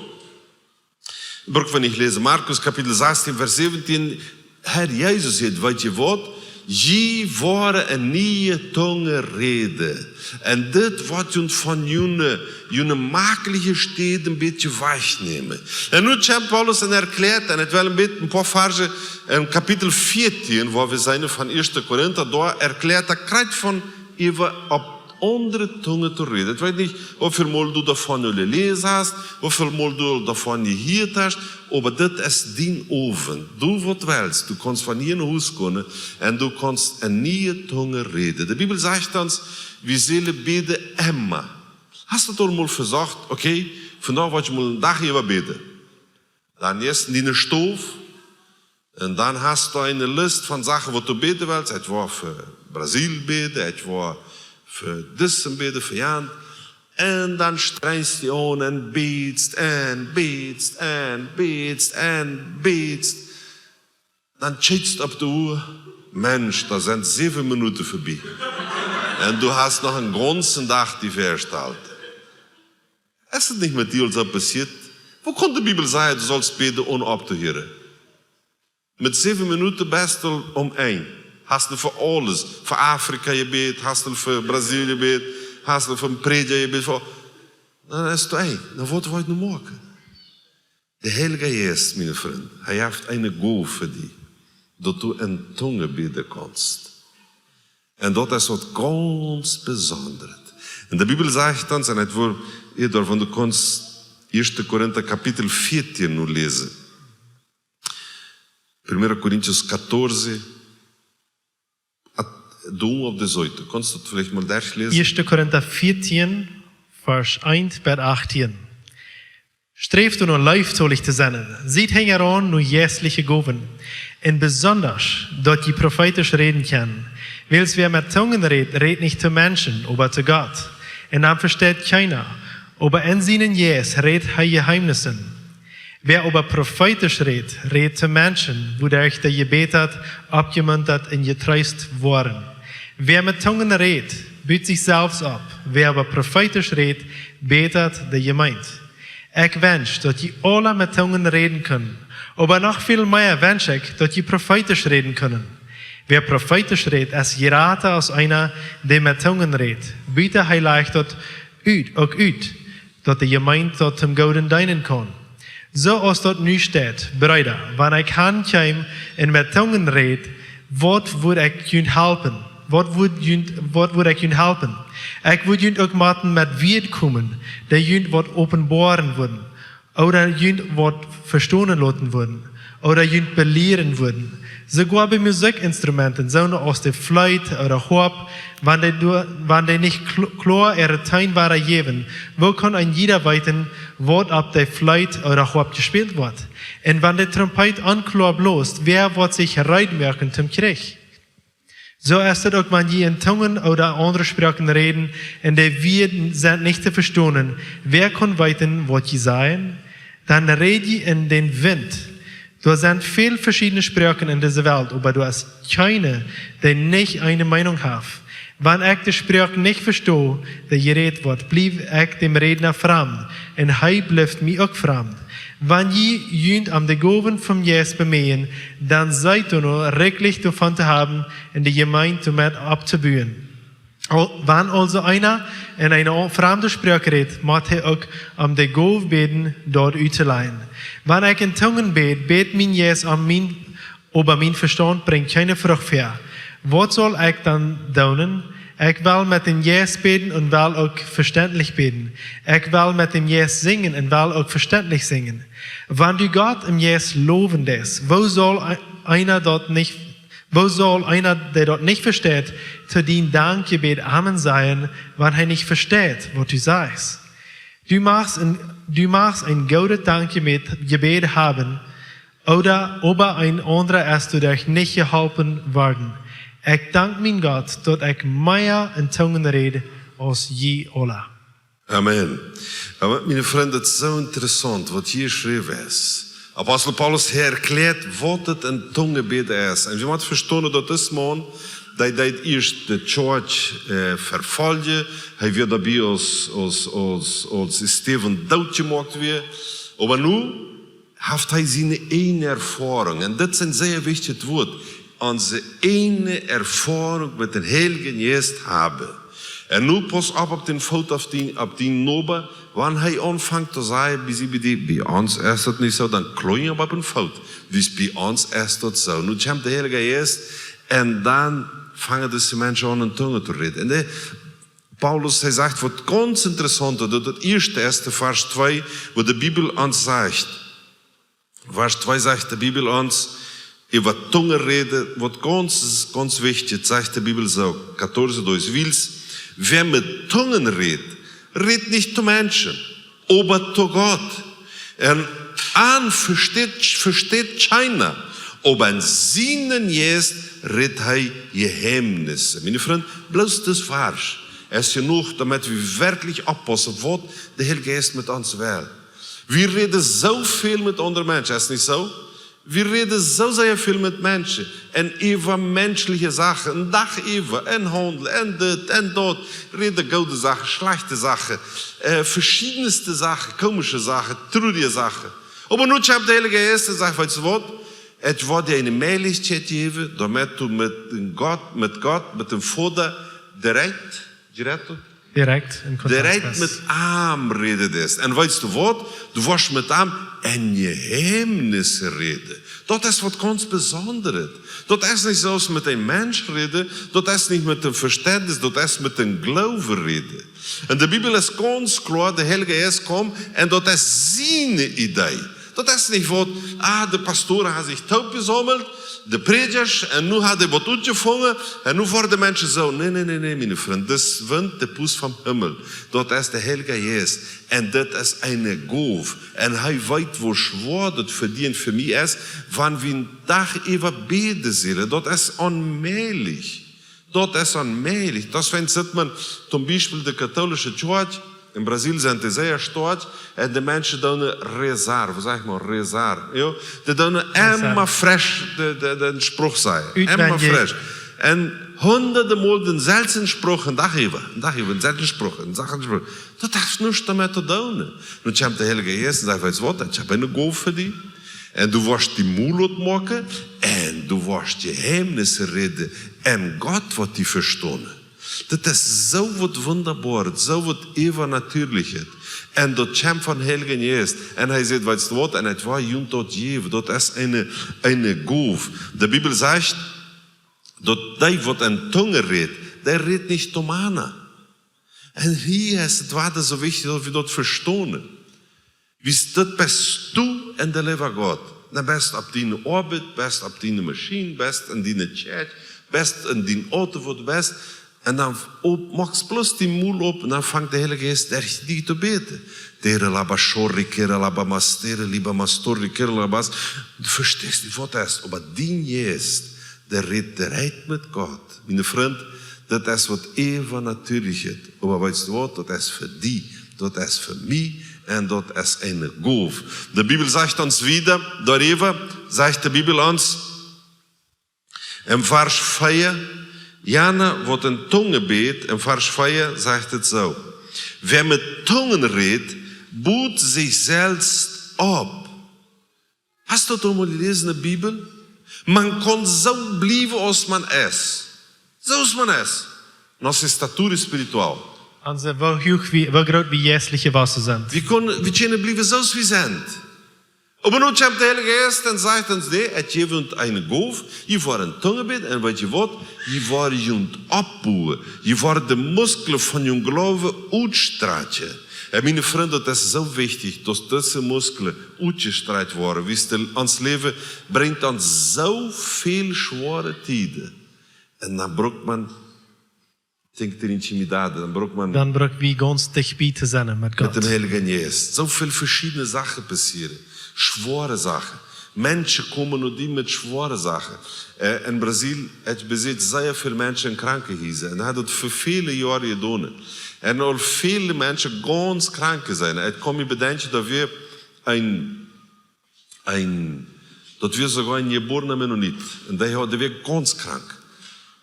Bruck wie nich läsen. Markus Kapitel sastien, Varsch säwentieen. Herr Jesus sajcht, weet jie waut? Jie woaren en niee Tungen räden. Un dit woat junt von june, june makjelje Städ een bät wajchnämen. Un nu kjemt Paulus un erkjläat, un ekj well een bät een poa Varsch en Kapitel vieetieen, wua wie seenen von Ieeschte Korinta, doa erkjläat hee krakjt von äwa opp aundre Tungen to räden. Ekj weet nich, woo väl mol du doavon jeläsen hast, woo väl mol du doavon jehieet hast, oba dit es dien Owent. Du waut wellst, du kaust von hia no Hus komen un du kaust en niee Tungen räden. De Bibel sajcht ons, wie sellen bäden emma. Hast du daut aul mol vesocht? Okay, vondoag woa ekj mol een Dach äwa bäden. Dan jeist du en diene Stow. Un dan hast du eene List von Sachen, waut du bäden wellst. Ekj woa fa Brasil bäden, ekj woa fa disen bäden, fa jant. Un dan strenjst du die aun un bätst un bätst un bätst un bätst. Dan kjikjst du opp de Ua. Mensch, doa sent säwen Minuten verbie. Un du hast noch een gaunzen Dach die vestolt. Es et nich met die aul soo passieet? Woo kaun de Bibel sajen, du saust bäden onen opptohieren? Met säwen Minuten best du aum Enj. Hast du fa aules, fa Afrika jebät, hast du fa Brasil jebät, hast du fa een Prädja jebät, fa, dan es et Enj. Na, waut woa ekj nu moaken? De Heilje Jeist, miene Frind, hee haft eene Gow fa die, daut du en Tungen bäden kaust. Un daut es waut gaunz Besondret. Un de Bibel sajcht ons, un et woat hia doavon, du kaust Ieeschte Korinta Kapitel vieetieen nu läsen. Primera Corintios catorce, at-, de uno al dezoito. Kaust du daut veleicht mol derchläsen? Ieeschte Korinta vieetieen, Varsch eent bat achtieen. Sträft doano, leeftolich to sennen. Siet hinjaraun no jeistelje Gowen. Un besonda, daut jie profeetisch räden kjennen. Wiels wäa met Tungen rät, rät nich to Menschen, oba to Gott. Un am vesteit kjeena, oba en sienen Jeist rät hee Jeheemnissen. Wäa oba profeetisch rät, rät to Menschen, wuaderch de Jebäda oppjemuntat un jetreest woaren. Wäa met Tungen rät, but sikj selfst opp. Wäa oba profeetisch rät, bädat de Jemeent. Ekj wensch, daut jie aula met Tungen räden kunnen, oba noch väl mea wensch ekj, daut jie profeetisch räden kunnen. Wäa profeetisch rät, es jrata aus eena, dee met Tungen rät, buta hee lajcht daut ut, uk ut, daut de Jemeent daut toom Gooden deenen kaun. Soo aus daut nu steit, Breeda, wan ekj han kjeem un met Tungen räd, waut wudd ekj junt halpen? Waut wudd junt, waut wudd ekj junt halpen? Ekj wudd junt uk motten met Wieed komen, dee junt waut openboaren wudden, ooda junt waut vestonen loten wudden, ooda junt belieren wudden. Soogoa bie Musikjinstrumenten, soo aus de Fleet ooda Hoap, wan dee doa, wan dee nich kl-, kloa äare Tein wada jäwen, woo kaun een jieda weeten, waut opp de Fleet ooda Hoap jespält woat? Un wan de Trompet onkloa blost, wäa woat sikj reed moaken toom Kjrich? Soo es et uk, wan jie en Tungen ooda aundre Sproaken räden, un de Wieed sent nich to vestonen, wäa kaun weeten, waut jie sajen? Dan räd jie en dän Wint. Doa sent väl veschiedne Sproaken en dise Welt, oba doa es kjeene, dee nich eene Meenunk haft. Wan ekj de Sproak nich vesto, dee jerät woat, bliew ekj däm Rädna framd, un hee blift mie uk framd. Wan jie junt om de Gowen vom Jeist bemeeen, dan seet doano rikjlich doavon to haben un de Jemeent doamet opptobuen. Wan aulsoo eena en eene framde Sproak rät, mott hee uk om de Gow bäden, daut uttolajen. Wan ekj en Tungen bäd, bät mien Jeist om mien, oba mien Vestaunt brinjt kjeene Frucht väa. Waut saul ekj dan doonen? Ekj well met däm Jeist bäden un well uk vestentlich bäden. Ekj well met däm Jeist sinjen un well uk vestentlich sinjen. Wan du Gott em Jeist lowen deist, woo saul eena daut nich woo saul eena, dee daut nich vesteit, to dien Dankjebäd Amen sajen, wan hee nich vesteit, waut du sajchst? Du machst een, du machst een goodet Dankjebäd, Jebäd haben, ooda oba een aundra es doaderch nich jeholpen worden. Ekj dank mien Gott, daut ekj mea en Tungen räd aus jie aula. Amen. Oba, miene Frind, daut es soo interessaunt, waut hia jeschräwen es. Apostel Paulus, hee erkjläat, waut daut en Tungen bäden es. Un wie motten vestonen, daut dis Maun, dee deed ieescht de Church äh, verfoljen. Hee wia doabie aus, aus, aus, aus Stephen dootjemoakt wia. Oba nu haft hee siene eejne Erfoarunk. Un dit es een sea wichtjet Wuat. Onse eejne Erfoarunk met dän Heiljen Jeist haben. Un nu pauss opp, opp dän Foot, opp dien, opp dien Noba, wan hee aunfangt to sajen, bie, bie, bie ons es daut nich soo, dan kloppt am opp dän Foot. Dis, bie ons es daut soo. Nu kjemt de Heilje Jeist un dan fangen dise Menschen aun en Tungen to räden. Un de, Paulus, hee sajcht waut gaunz interessaunt, daut, daut ieeschte es, Varsch twee, wua de Bibel ons sajcht. Varsch twee sajcht de Bibel ons, äwa Tungen räden, waut gaunz, gaunz wichtich, sajcht de Bibel soo, catorce dos, wiels, wäa met Tungen rät, rät nich to Menschen, oba to Gott. Un am vesteit, vesteit kjeena, oba en sienen Jeist rät hee Jeheemnisse. Miene Frind, bloos dis Varsch es jenuach, doamet wie werkjlich oppaussen, waut de Heilje Jeist met ons well. Wie räden soo väl met aundre Menschen, es nich soo? Wie räden soo sea väl met Menschen. Un äwa menschelje Sachen, een Dach äwa, un Haundel, un dit, un daut. Räden goode Sachen, schlajchte Sachen, äh, veschiedne Sachen, komische Sachen, truarje Sachen. Oba nu kjemt de Heilje Jeist un sajcht, weetst du waut? Ekj woa die eene Mäajlichkjeit jäwen, doamet du met Gott, met Gott, met dän Voda direkt, direkt, Direkt en Kontakt direkt met am räden deist. Un weetst du waut? Du woascht met am en Jeheemnisse räden. Daut es waut gaunz Besondret. Daut es nich soo aus met een Mensch räden, daut es nich met een Vestentnis, daut es met een Gloowen räden. Un de Bibel es gaunz kloa, de Heilje Jeist kjemt un daut es siene Idee. Daut es nich waut, ah, de Pastoren haben sikj toopjesaumelt, de Prädjasch, un nu haben dee waut utjefungen, un nu woaren de Menschen soo. Nä, nä, nä, nä, miene Frind, daut es de Puss vom Himmel. Daut es de Heilje Jeist. Un daut es eene Gow. Un hee weet, woo schwoa daut fa die un fa mie es, wan wie een Dach äwa bäden sellen. Daut es onmäajlich. Daut es onmäajlich. Daut finjt, sitt eena toom Biespel de katolische Church, en Brasil sent dee sea stoakj, un de Menschen doonen rezar, waut saj ekj mau, rezar, jo? Dee doonen emma fresch de, de, dän Spruch sajen. Emma Utwendich. Fresch. Un hundade Mol dänselwjen Spruch, een Dach äwa, een Dach äwa, dänselwjen Spruch, een Dach äwa. Daut haft nuscht doamet to doonen. Nu kjemt de Heilje Jeist un sajcht, weetst du waut, ekj hab eene Gow fa die. Un du woascht dien Mul opmoaken un du woascht Jeheemnisse räden un Gott woat die vestonen. Daut es soo waut Wundaboaret, soo waut Äwanatierlichet. Un daut kjemt vom Heiljen Jeist. Un hee sajcht, weetst du waut, un ekj woa junt daut jäwen. Daut es eene, eene Gow. De Bibel sajcht, daut dee waut en Tungen rät, dee rät nich to Mana. Un hia es daut wada soo wichtich, daut wie daut vestonen. Wiels daut best du un de leewa Gott. Dan best opp diene Oabeit, best opp diene Maschien, best en diene Kjäakj, best en dien Auto, wua du best. Un dan op, moakst bloos dien Mul op un dan fangt de Heilje Jeist derch die to bäden. Tere laba shori kere laba mas, tere liba mas tori kere labas. Du vesteist nich, waut daut es, oba dien Jeist, dee rät direkt met Gott. Miene Frind, daut es waut Äwanatierlichet. Oba weetst du waut? Daut es fa die, daut es fa mie un daut es eene Gow. De Bibel sajcht ons wieda, doaräwa sajcht de Bibel ons, em Varsch vea, Jana, waut en Tungen bät, em Varsch vea sajcht et soo: Wäa met Tungen rät, but sikj selfst opp. Hast du daut aul mol jeläsen en de Bibel? Maun kaun soo bliewen aus maun es. Soo aus maun es. Un aus es estatura espiritual. Aunse, woo huach wie, woo groot wie jeistlich jewossen sent. Wie kjennen, wie kjennen bliewen soo aus wie sent. Oba nu kjemt de Heilje Jeist un sajcht ons: Nä, ekj jäw junt eene Gow, jie woaren en Tungen bäden, un weet jie waut? Jie woaren junt oppbuen, jie woaren de Muskjlen von jun Gloowen utstrakjen. Un miene Frind, daut es soo wichtich, daut dise Muskjlen utjestrakjt woaren. Wiels de, ons Läwen brinjt ons soo väl schwoare Tieden. Un dan brukt maun, tengo de intimidad, dan brukt maun Dan bruck wie gaunz dicht bie to sennen met met Gott. Däm Heiljen Jeist. Soo väl veschiedne Sachen passieren. Schwoare Sachen. Menschen komen no die met schwoare Sachen. Äh, en Brasil, ekj besieekj sea väl Menschen en Krankenhusen. Un ekj hab daut fa väle Joaren jedonen. Un aul väle Menschen gaunz krank sent. Ekj kaun mie bedenkjen, daut wia een een, daut wia soogoa een jebuarna Mennonit. Un dee haud, dee wia gaunz krank.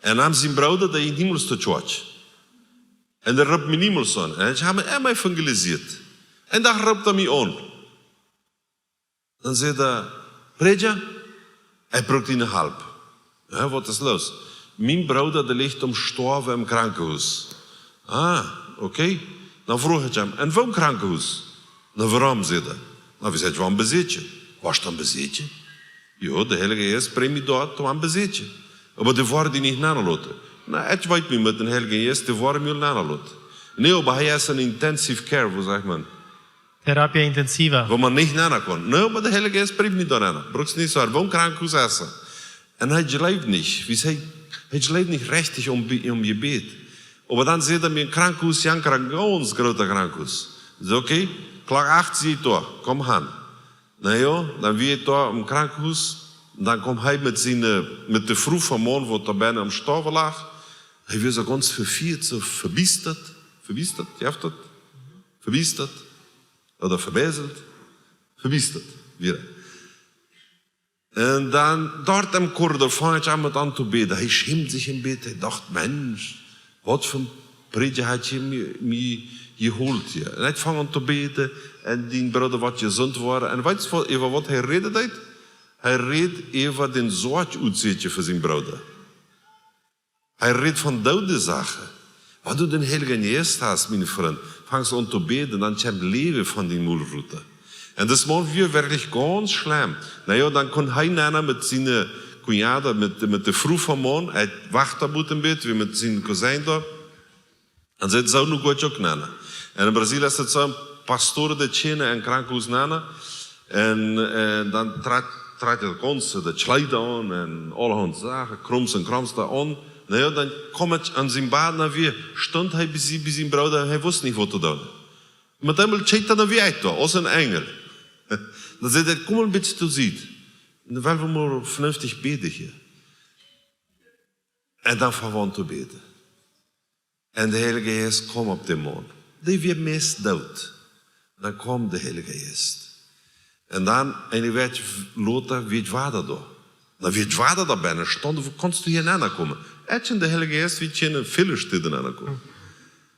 Un am sien Brooda, dee jinkj niemols to Church. Un dee roopt mie niemols aun. Un ekj hab am emma evangelisieet. Een Dach roopt hee mie aun. Dan sajcht hee: Prädja, ekj bruck diene Help. Jo, waut es loos? Mien Brooda, dee licht om stoawen em Krankenhus. Ah, okay. Dan fruach ekj am: En woon Krankenhus? Na, wuarom, sajcht hee. Na, wie sent woa am besieekjen. Woascht du am besieekjen? Jo, de Heilje Jeist brinjt mie doa, om am besieekjen. Oba dee woaren die nich nenloten. Na, ekj weet nich met dän Heiljen Jeist, dee woaren mie nenloten. Nä, oba hee es en intensive care, woo sajcht maun? Terapia intensiva. Wua maun nich nen kaun. Nä, oba de Heilje Jeist brinjt mie doa nen. Bruckst nich soo, woon Krankenhus es hee. Un hee jleeft nich, wiels hee, hee jleeft nich rechtich om, om Jebäd. Oba dan sajcht hee mie: En Krankenhus, jo, een Krank-, gaunz groota Krankenhus. Ekj saj: Okay, Klock acht sie ekj doa, komm han. Na jo, dan wia ekj doa em Krankenhus. Un dan kjeem hee met siene, met de Fru vom Maun, waut doa bennen aum stoawen lach. Hee wia soo gaunz vefieet, soo vebiestat. Vebiestat, jeft daut? Vebiestat. Ooda vebäselt. Vebiestat, wia hee. Un dan doa em Korridor funk ekj aun met aun to bäden. Hee schämd sikj een bät. Hee docht: Mensch, waut fa een Prädja haft hee mie, mie jeholt hia. Un ekj funk aun to bäden un dän Brooda woat jesunt woaren. Un weetst waut, äwa waut hee räden deed? Hee räd äwa dän Sorg utsieekjen fa sienen Brooda. Hee räd von doode Sachen. Wan du dän Heiljen Jeist hast, mien Frint, fangst aun to bäden, dan kjemt Läwen von dien Mul rut. Un daut Mol wia werkjlich gaunz schlemm. Na jo, dan kunn hee nenn met siene Kuñada, met, met de Fru vom Maun, hee wacht doa buten een bät, wia met sienen Cousin doa. Un säd: Soo, nu go ekj uk nenn. Un en Brasil es daut soo, Pastoren, dee kjennen en Krankenhus nenn. Un, äh, dan trakjt, trakjt hee gaunz de Kjleeda aun un aulahaunt Sachen, Krums un Krams doa aun. Na jo, dan kjeem ekj aun sien Bad, na, wia, stunt hee bie, bie sienen Brooda un hee wist nich, waut to doonen. Met eemol kjikjt hee dan wia ekj doa, aus een Enjel. Dan säd hee: Komm een bät to Sied. Un dan well wie mol venenftich bäden hia. Un dan funk hee aun to bäden. Un de Heilje Jeist kjeem opp dän Maun. Dee wia meist doot. Dan kjeem de Heilje Jeist. Un dan, eene Wäakj lota, wia ekj wada doa. Dan wia ekj wada doa bennen. Stunt, woo kaust du hia nenn komen? Ekj un de Heilje Jeist, wie kjennen väle Städen nenn komen.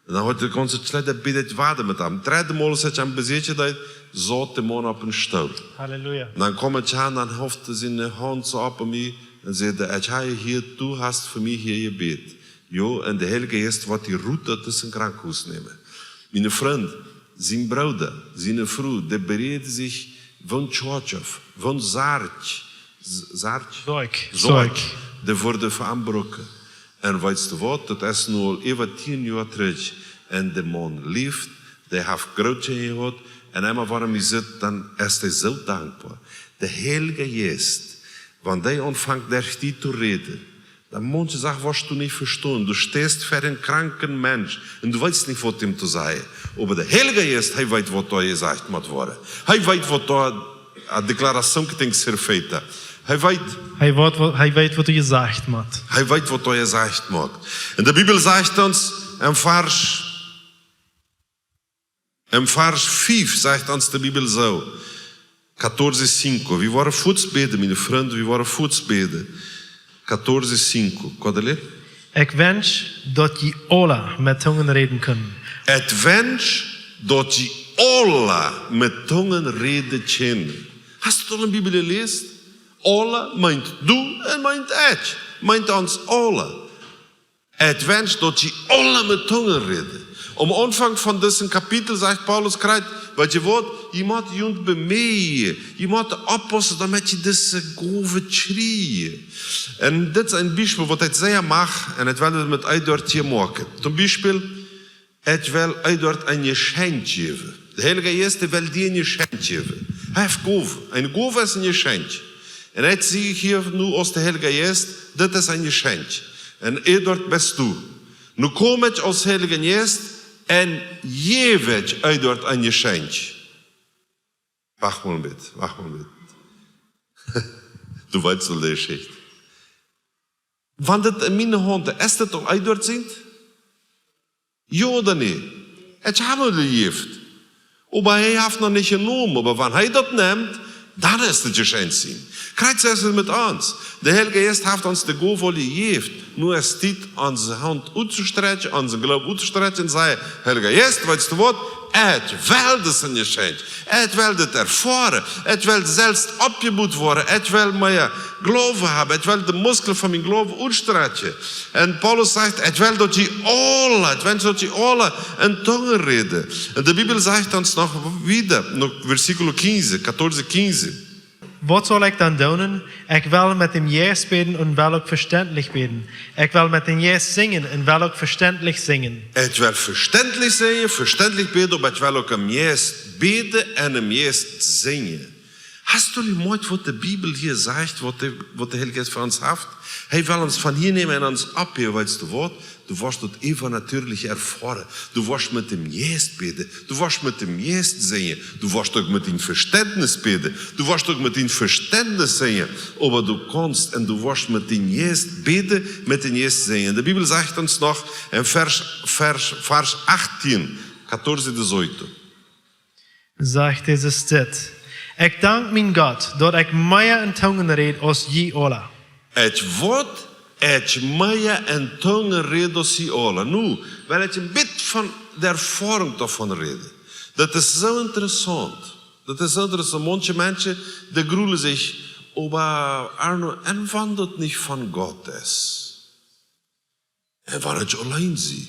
Un dan haud ekj de gaunze Tiet, bäd ekj wada met am. Dredde Mol, aus ekj am besieekjen deed, saut de Maun opp een Stool. Halleluja. Un dan kjeem ekj aun, dan haud hee siene Haunt soo opp mie un säd: Ekj hab hia, du hast fa mie hia jebäden. Jo, un de Heilje Jeist woat die rut ut daut Krankenhus nämen. Mien Frint, sien Brooda, siene Fru, dee bereeden sikj, woon Church, woon Sorg, Sorg? Sorg. Sorg. Dee wudden fa am brucken. Un weetst du waut, daut es nu aul äwa tieen Joa trigj. Un de Maun läft, dee haft Grootet jehaut. Un emma wan hee mie sitt, dan es hee soo dankboa. De Heilje Jeist, wan dee aunfangt derch die to räden, dan, manche Sachen woascht du nich vestonen. Du steist ver een kranken Mensch un du weetst nich, waut am to sajen. Oba de Heilje Jeist, hee weet, waut doa jesajcht mott woaren. Hee weet, waut doa, äh, declaración que tenga que ser feita. Hee weet. Hee weet, waut, hee weet, waut jesajcht mott. Hee weet, waut doa jesajcht mott. Un de Bibel sajcht ons em Varsch Em Varsch fief sajcht ons de Bibel soo, catorce cinco. Wie woaren fuaz bäden, miene Frind, wie woaren fuaz bäden. Catorce cinco. Kjemt daut? Ekj wensch, daut jie aula met Tungen räden kunnen. Ekj wensch, daut jie aula met Tungen räden kunnen. Hast du daut en de Bibel jeläsen? Aula meent du un meent ekj. Meent ons aula. Ekj wensch, daut jie aula met Tungen räden. Aum Aunfank von disen Kapitel sajcht Paulus krakjt, waut jie woaren, jie motten junt bemeejen, jie motten oppaussen, doamet jie dise Gow kjrieen. Un dit es een Biespel, waut ekj sea mach, un ekj well daut met junt hia moaken. Toom Biespel, ekj well junt een Jeschenkj jäwen. De Heilje Jeist, dee well die een Jeschenkj jäwen. Hee haft Gowen. Eene Gow es een Jeschenkj. Un ekj sie hia nu aus de Heilje Jeist, dit es een Jeschenkj. Un hee doa best du. Nu kom ekj aus Heilja Jeist un jäw ekj junt een Jeschenkj. Wacht mol een bät, wacht mol een bät. Du weetst aul de Jeschicht. Wan dit en miene Haunt, es dit aul junt sien? Jo ooda nä? Ekj hab am jejäft. Oba hee haft noch nich jenomen, oba wan hee daut nemt, dan es daut Jeschenkj sien. Krakjt soo es et met ons. De Heilje Jeist haft ons de Gow aul jejäft. Nu es Tiet, onse Haunt uttostrakjen, onsen Gloowen uttostrakjen un sajen: Heilja Jeist, weetst du waut? Ekj well dit een Jeschenkj. Ekj well dit erfoaren. Ekj well selfst oppjebut woaren. Ekj well mea Gloowen haben. Ekj well de Muskjlen von mienen Gloowen uttostrakjen. Un Paulus sajcht: Ekj well, daut jie aula, ekj wensch, daut jie aula en Tungen räden. Un de Bibel sajcht ons noch wieda, noch Versículo quince, catorce, quince. Waut saul ekj dan doonen? Ekj well met däm Jeist bäden un well uk vestentlich bäden. Ekj well met däm Jeist sinjen un well uk vestentlich sinjen. Ekj well vestentlich sinjen, vestentlich bäden, oba ekj well uk em Jeist bäden un em Jeist sinjen. Hast du nich jemoakjt, waut de Bibel hia sajcht, waut de, waut de Heilje Jeist fa ons haft? Hee well ons von hia nämen un ons oppheewen, weetst du waut? Du woascht daut äwanatierlich erfoaren. Du woascht met däm Jeist bäden. Du woascht met däm Jeist sinjen. Du woascht uk met dien Vestentnis bäden. Du woascht uk met dien Vestentnis sinjen. Oba du kaust un du woascht met dien Jeist bäden, met däm Jeist sinjen. De Bibel sajcht ons noch en Varsch, Varsch, Varsch achtieen, catorce, dieciocho. Sajcht dise Städ: Ekj dank mien Gott, daut ekj mea en Tungen räd aus jie aula. Ekj woa, ekj mea en Tungen räd aus jie aula. Nu well ekj een bät von de Erfoarunk doavon räden. Daut es soo interessaunt. Daut es soo interessaunt. Maunche Menschen, dee grulen sikj: Oba Arno, un wan daut nich von Gott es? Un wan ekj auleen sie?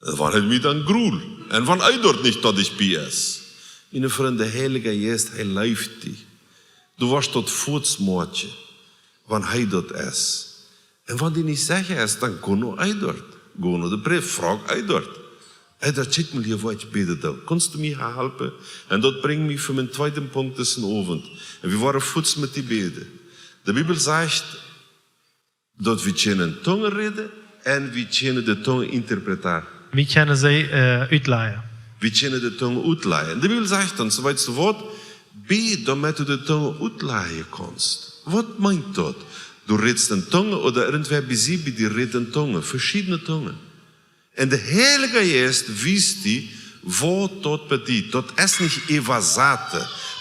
Un wan ekj mie dan grul? Un wan hee doa nich doabie es? Miene Frind, de Heilja Jeist, hee leeft die. Du woascht daut fuaz moakjen, wan hee daut es. Un wan die nich secha es, dan go no hee doa. Go no de Prädja, froag hee doa. Hee doa, kjikj mol hia, waut ekj bäden doo. Kaust du mie halpen? Un daut brinjt mie fa mienen tweeden Punkt disen Owent. Un wie woaren fuaz met die bäden. De Bibel sajcht, daut wie kjennen en Tungen räden un wie kjennen de Tungen interpreteren. Wie kjennen see, äh, utlajen. Wie kjennen de Tungen utlajen. De Bibel sajcht ons, weetst du waut? Bäd, doamet du de Tungen utlajen kaust. Waut meent daut? Du rätst en Tungen ooda irjentwäa bie die, bie die rät en Tungen, veschiedne Tungen. Un de Heilja Jeist wiest die, waut daut bediet. Daut es nich äwasat.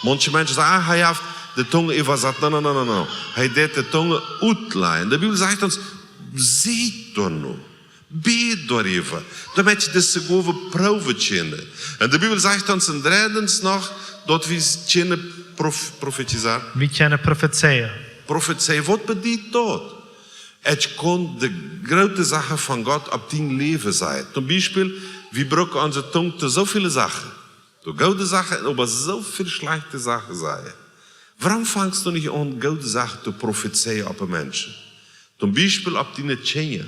Maunche Menschen sajen: Ah, hee haft de Tungen äwasat. No, no, no, no, no. Hee deit de Tungen utlajen. De Bibel sajcht ons: Seet doano. Bäd doaräwa. Doamet jie dise Gow proowen kjennen. Un de Bibel sajcht ons en dreddens noch, daut wie kjennen prof-, profetisieren. Wie kjennen profezeien. Profezeien, waut bediet daut? Ekj kaun de groote Sachen von Gott opp dien Läwen sajen. Toom Biespel, wie brucken onse Tung to soo väle Sachen. To goode Sachen, oba soo väl schlajchte Sachen sajen. Wuarom fangst du nich aun, goode Sachen to profezeien opp de Menschen? Toom Biespel opp diene Kjinja.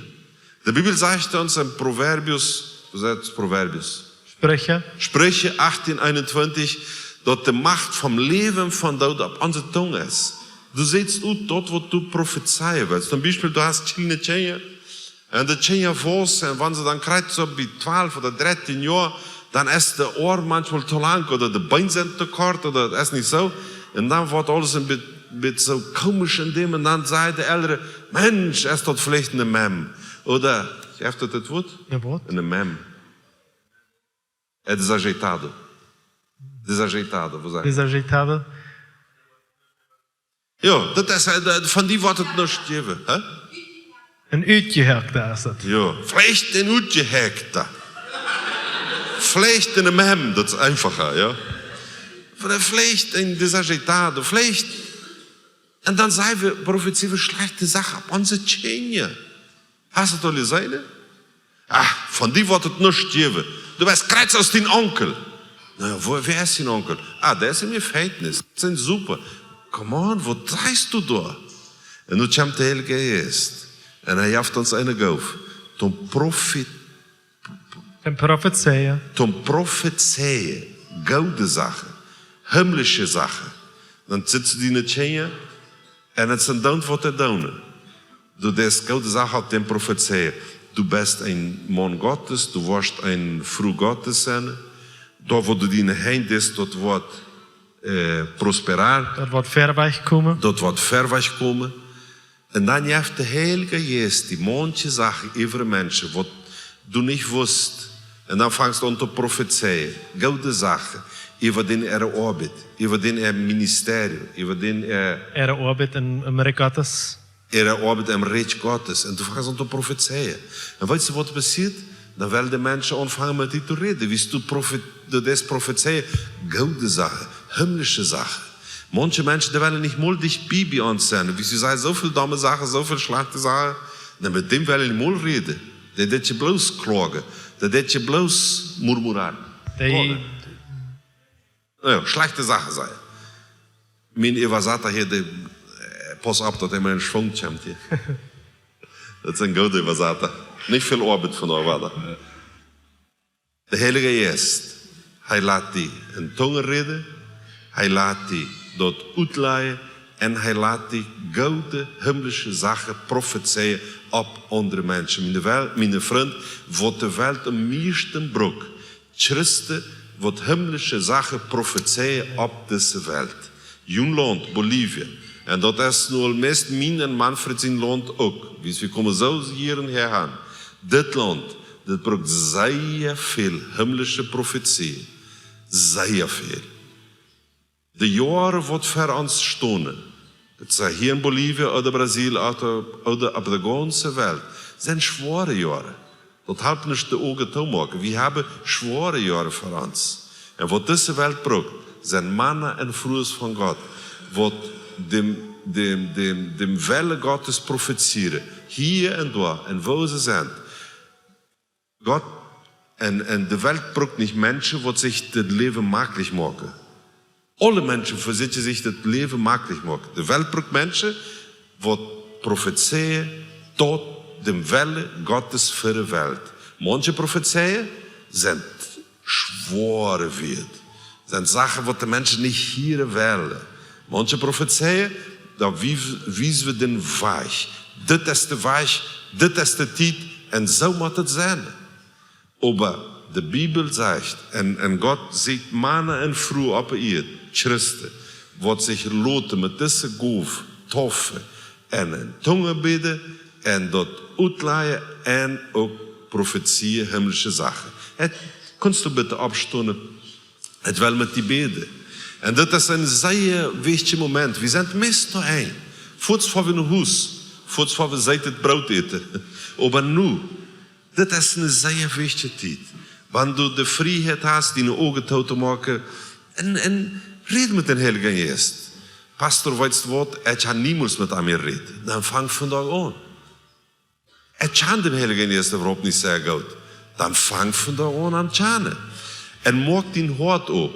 De Bibel sajcht ons en Proverbios, woo sajcht Proverbios? Sprüche. Sprüche achtieen eenuntwintich, daut de Macht vom Läwen un vom Doot opp onse Tung es. Du sitst ut daut, waut du profezeien west. Toom Biespel, du hast kjliene Kjinja. Un de Kjinja waussen, un wan see dan krakjt soo bie twalf ooda dartieen Joa, dan es de Oarm maunchmol to lang, ooda de Been sent to kort, ooda daut es nich soo. Un dan woat aules een bät, bät soo komisch en däm. Un dan sajen de Elren: Mensch, es daut veleicht eene Mem? Ooda, jeft et daut Wuat? Een Wuat? Eene Mem. Eh, desajeitado. Desajeitado, woo sajcht? Desajeitado. Jo, daut es, eh, daut, von die woat et nuscht jäwen, hè? Een utjehakta es daut. Jo, veleicht een utjehakta. Veleicht een Mem, daut es eenfacha, jo. Veleicht een desagitado, veleicht. Un dan saj wie, profezieje wie schlajchte Sachen opp onse Kjinja. Hast du daut aul jeseenen? Ah, von die woat et nuscht jäwen. Du best krakjt aus dien Onkel. Na jo, woo, wäa es dien Onkel? Ah, dee es em Jefenkjnis. Daut es een Supa. Come on, waut deist du doa? Un nu kjemt de Heilje Jeist. Un hee jeft ons eene Gow. Toom Profet, Een Profezei. Toom profezieje goode Sachen, himmlische Sachen. Dan sitt du die nich hia un et sent dan waut to doonen. Du deist goode Sachen opp dän profeziejen. Du best een Maun Gottes, du woascht eene Fru Gottes sennen. Doa, wua du diene Henj deist, daut woat, äh, prosperar. Daut woat verwoats komen. Daut woat verwoats komen. Un dan jeft de Heilje Jeist die maunche Sachen äwa Menschen, waut du nich wusst. Un dan fangst du aun to profeziejen. Goode Sachen. Äwa dän äare Oabeit, äwa dän äa Ministerium, äwa dän äa, äare Oabeit em, em Rikj Gottes. Äare Oabeit em Rikj Gottes. Un du fangst aun to profeziejen. Un weetst du, waut passieet? Dan wellen de Menschen aunfangen met die to räden. Wiels du profet-, du deist profeziejen, goode Sachen, himmlische Sachen. Maunche Menschen, dee wellen nich mol dicht bie, bie ons sennen. Wiels du sajchst soo väl domme Sachen, soo väl schlajchte Sachen. Dan met däm well ekj nich mol räden. Dee deit je bloos kloagen. Dee deit je bloos murmuren. Dee, kloagen. Na jo, schlajchte Sachen sajen. Mien Äwasata hia, dee, äh, pauss opp, daut hee mau en Schwung kjemt hia. Daut es een gooda Äwasata. Nich väl Oabeit von de Äwasata. Jo. De Heilje Jeist, hee lat die en Tungen räden, hee lat die daut utlajen un hee lat die goode himmlische Sachen profeziejen opp aundre Menschen. Miene Wel-, miene Frind, waut de Welt aum mieeschten brukt, Christen, waut himmlische Sachen profeziejen opp dise Welt. Jun Launt, Bolivien. Un daut es nu aul meist mien un Manfred sien Launt uk. Wiels wie komen soo hia un häa han. Dit Launt, dit brukt sea väl himmlische Profeziejen. Sea väl. De Joaren, waut ver ons stonen, et sie hia en Bolivien ooda Brasil ooda, ooda opp de gaunze Welt, sent schwoare Joaren. Daut halpt nich, de Uagen to moaken. Wie haben schwoare Joaren ver ons. Un waut dise Welt brukt, sent Mana un Frues von Gott, waut däm, däm, däm, däm Wellen Gottes profezieren, hia un doa, un wua see sent. Gott, un, un de Welt brukt nich Menschen, waut sikj daut Läwen maklich moaken. Aule Menschen vesieekjen sikj daut Läwen maklich moaken. De Welt brukt Menschen, waut profeziejen daut däm Wellen Gottes fa de Welt. Maunche Profeziejen sent schwoare Wieed. Sent Sachen, waut de Menschen nich hieren wellen. Maunche Profeziejen, doa wies-, wiesen wie dän Wajch. Dit es de Wajch, dit es de Tiet, un soo mott et sennen. Oba de Bibel sajcht, un, un Gott sieekjt Mana un Frues opp de Ieed, Christen, waut sikj loten met dise Gow taufen un en Tungen bäden un daut utlajen un uk profeziejen himmlische Sachen. Et, kaust du bitte oppstonen? Ekj well met die bäden. Un dit es een sea wichtja Moment. Wie sent meist doa enn. Fuaz ver wie no Hus. Fuaz ver wie sent daut Broot äten. Oba nu, dit es eene sea wichtje Tiet. Wan du de Frieheit hast, diene Uagen too to moaken, un, un räd met dän Heiljen Jeist. Pastor, weetst waut? Ekj hab niemols met am jerät. Dan fang vondoag aun. Ekj kjan dän Heiljen Jeist äwahaupt nich sea goot. Dan fang vondoag aun am kjanen. Un moak dien Hoat op.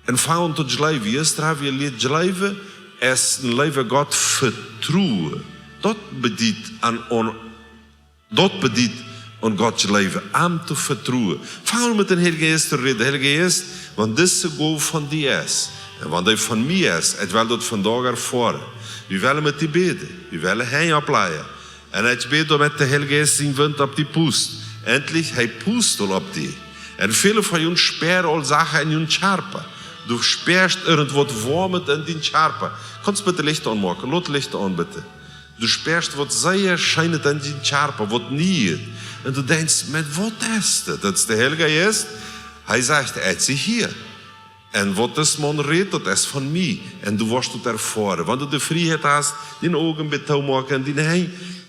Un fang aun to jleewen. Jistren hab wie jelieet, jleewen es een leewen Gott vetruen. Daut bediet aun, aun, daut bediet aun Gott jleewen, am to vetruen. Fang aun met dän Heiljen Jeist to räden. Heilja Jeist, wan dise Gow von die es, un wan dee von mie es, ekj well daut vondoag erfoaren. Wie wellen met die bäden. Wie wellen Henj opplajen. Un ekj bäd, daut de Heilja Jeist sien Wint opp die pust. Endlich, hee pust aul opp die. Un väle von junt spieren aul Sachen en jun Kjarpa. Du spieescht irjentwaut Woamet en dien Kjarpa. Kaust bitte Licht aunmoaken? Lot Licht aun, bitte. Du spieescht waut sea Scheenet en dien Kjarpa, waut Nieet. Un du denkjst, Mensch, waut es daut? Daut es de Heilja Jeist. Hee sajcht, ekj sie hia. Un waut dis Maun rät, daut es von mie. Un du woascht daut erfoaren. Wan du de Frieheit hast, diene Uagen bät toomoaken, diene Henj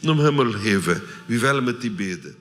nom Himmel häwen. Wie wellen met die bäden.